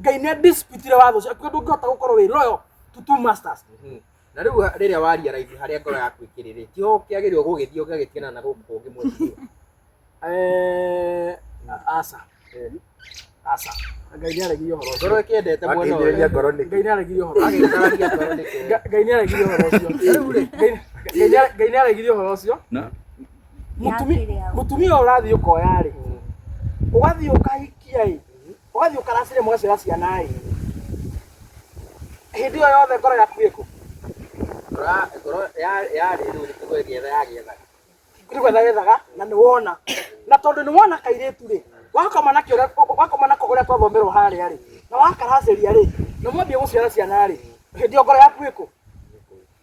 Ngai nĩ disputire watho ũcio, akiuga ndũngĩhota gũkorwo wĩ loyal to two masters. Na rĩu rĩrĩa waria raithi harĩa ngoro yaku ĩkĩrĩ rĩ, tiho kĩagĩrĩirwo gũgĩthiĩ ũgagĩtigana na gũkũ kũngĩ mheshimiwa? Aca. Aca. Ngai nĩ aregirie ũhoro ũcio. Ngoro ĩkĩendete mwena ũyũ. Wakĩhinyĩrĩria ngoro nĩkĩ? Ngai nĩ aregirie ũhoro ũcio. Agĩtarania ngoro nĩkĩ? Ngai nĩ aregirie ũhoro ũcio. Ngai nĩ aregirie ũhoro ũcio. Na Mũtumia ũyũ ũrathiĩ ũkoya rĩ, ũgathiĩ ũkahikia ĩ, ũgathiĩ ũkaracĩria mũgaciara ciana ĩ, hĩndĩ ĩyo yothe ngoro yaku ĩkũ? Ngoro yarĩ rĩu nĩ kũgĩetha yagĩethaga. Nĩ gwetha yethaga na nĩ wona. Na tondũ nĩ wona kairĩtu rĩ, wakoma nakĩo wakoma nako ũrĩa twathomerwo harĩa rĩ, na wakaracĩria rĩ, na mwambia gũciara ciana rĩ, hĩndĩ ĩyo ngoro yaku ĩkũ?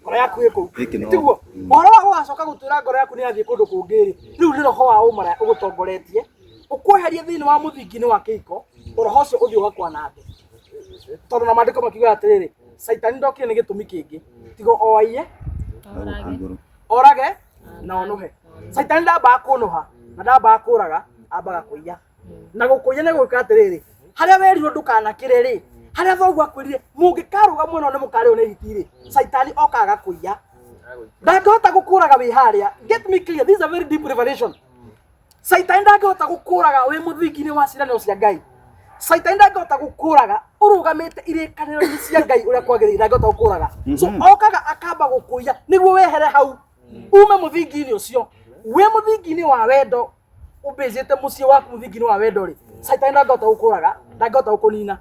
Ngoro yaku ĩkũ? Gĩkĩ no- Tiguo? Ũhoro wa gũgacoka gũtwĩra ngoro yaku nĩ yathiĩ kũndũ kũngĩ rĩ, rĩu nĩ roho wa ũmaraya ũgũtongoretie, ũkweherie thĩinĩ wa mũthingi-inĩ wa kĩhiko, roho ũcio ũthiĩ ũgakwanange. Tondũ na maandĩko makiugaga atĩrĩrĩ, Caitani ndokire nĩ gĩtũmi kĩngĩ, tiga o aiye, orage na onuhe. Caitani ndambaga kũnũha na ndambaga kũraga, ambaga kũiya. Na gũkũiya nĩ gwĩka atĩrĩrĩ, harĩa werirwo ndũkanakĩre rĩ, harĩa thoguo akwĩrire mũngĩkarũga mwena ũyũ nĩ mũkarĩo nĩ hiti rĩ, Caitani okaga kũiya. Ndangĩhota gũkũraga wĩ harĩa. Get me clear, this is a very deep revelation. Caitani ndangĩhota gũkũraga wĩ mũthingi-inĩ wa ciĩranĩro cia Ngai. Caitani ndangĩhota gũkũraga ũrũgamĩte irĩkanĩro-inĩ cia Ngai ũrĩa kwagĩrĩire, ndangĩhota gũkũraga. So okaga akamba gũkũiya nĩguo wehere hau, ume mũthingi-inĩ ũcio. Wĩ mũthingi-inĩ wa wendo, ũmbĩcĩte mũciĩ waku mũthingi-inĩ wa wendo rĩ, Caitani ndangĩhota gũkũraga, ndangĩhota gũkũnina.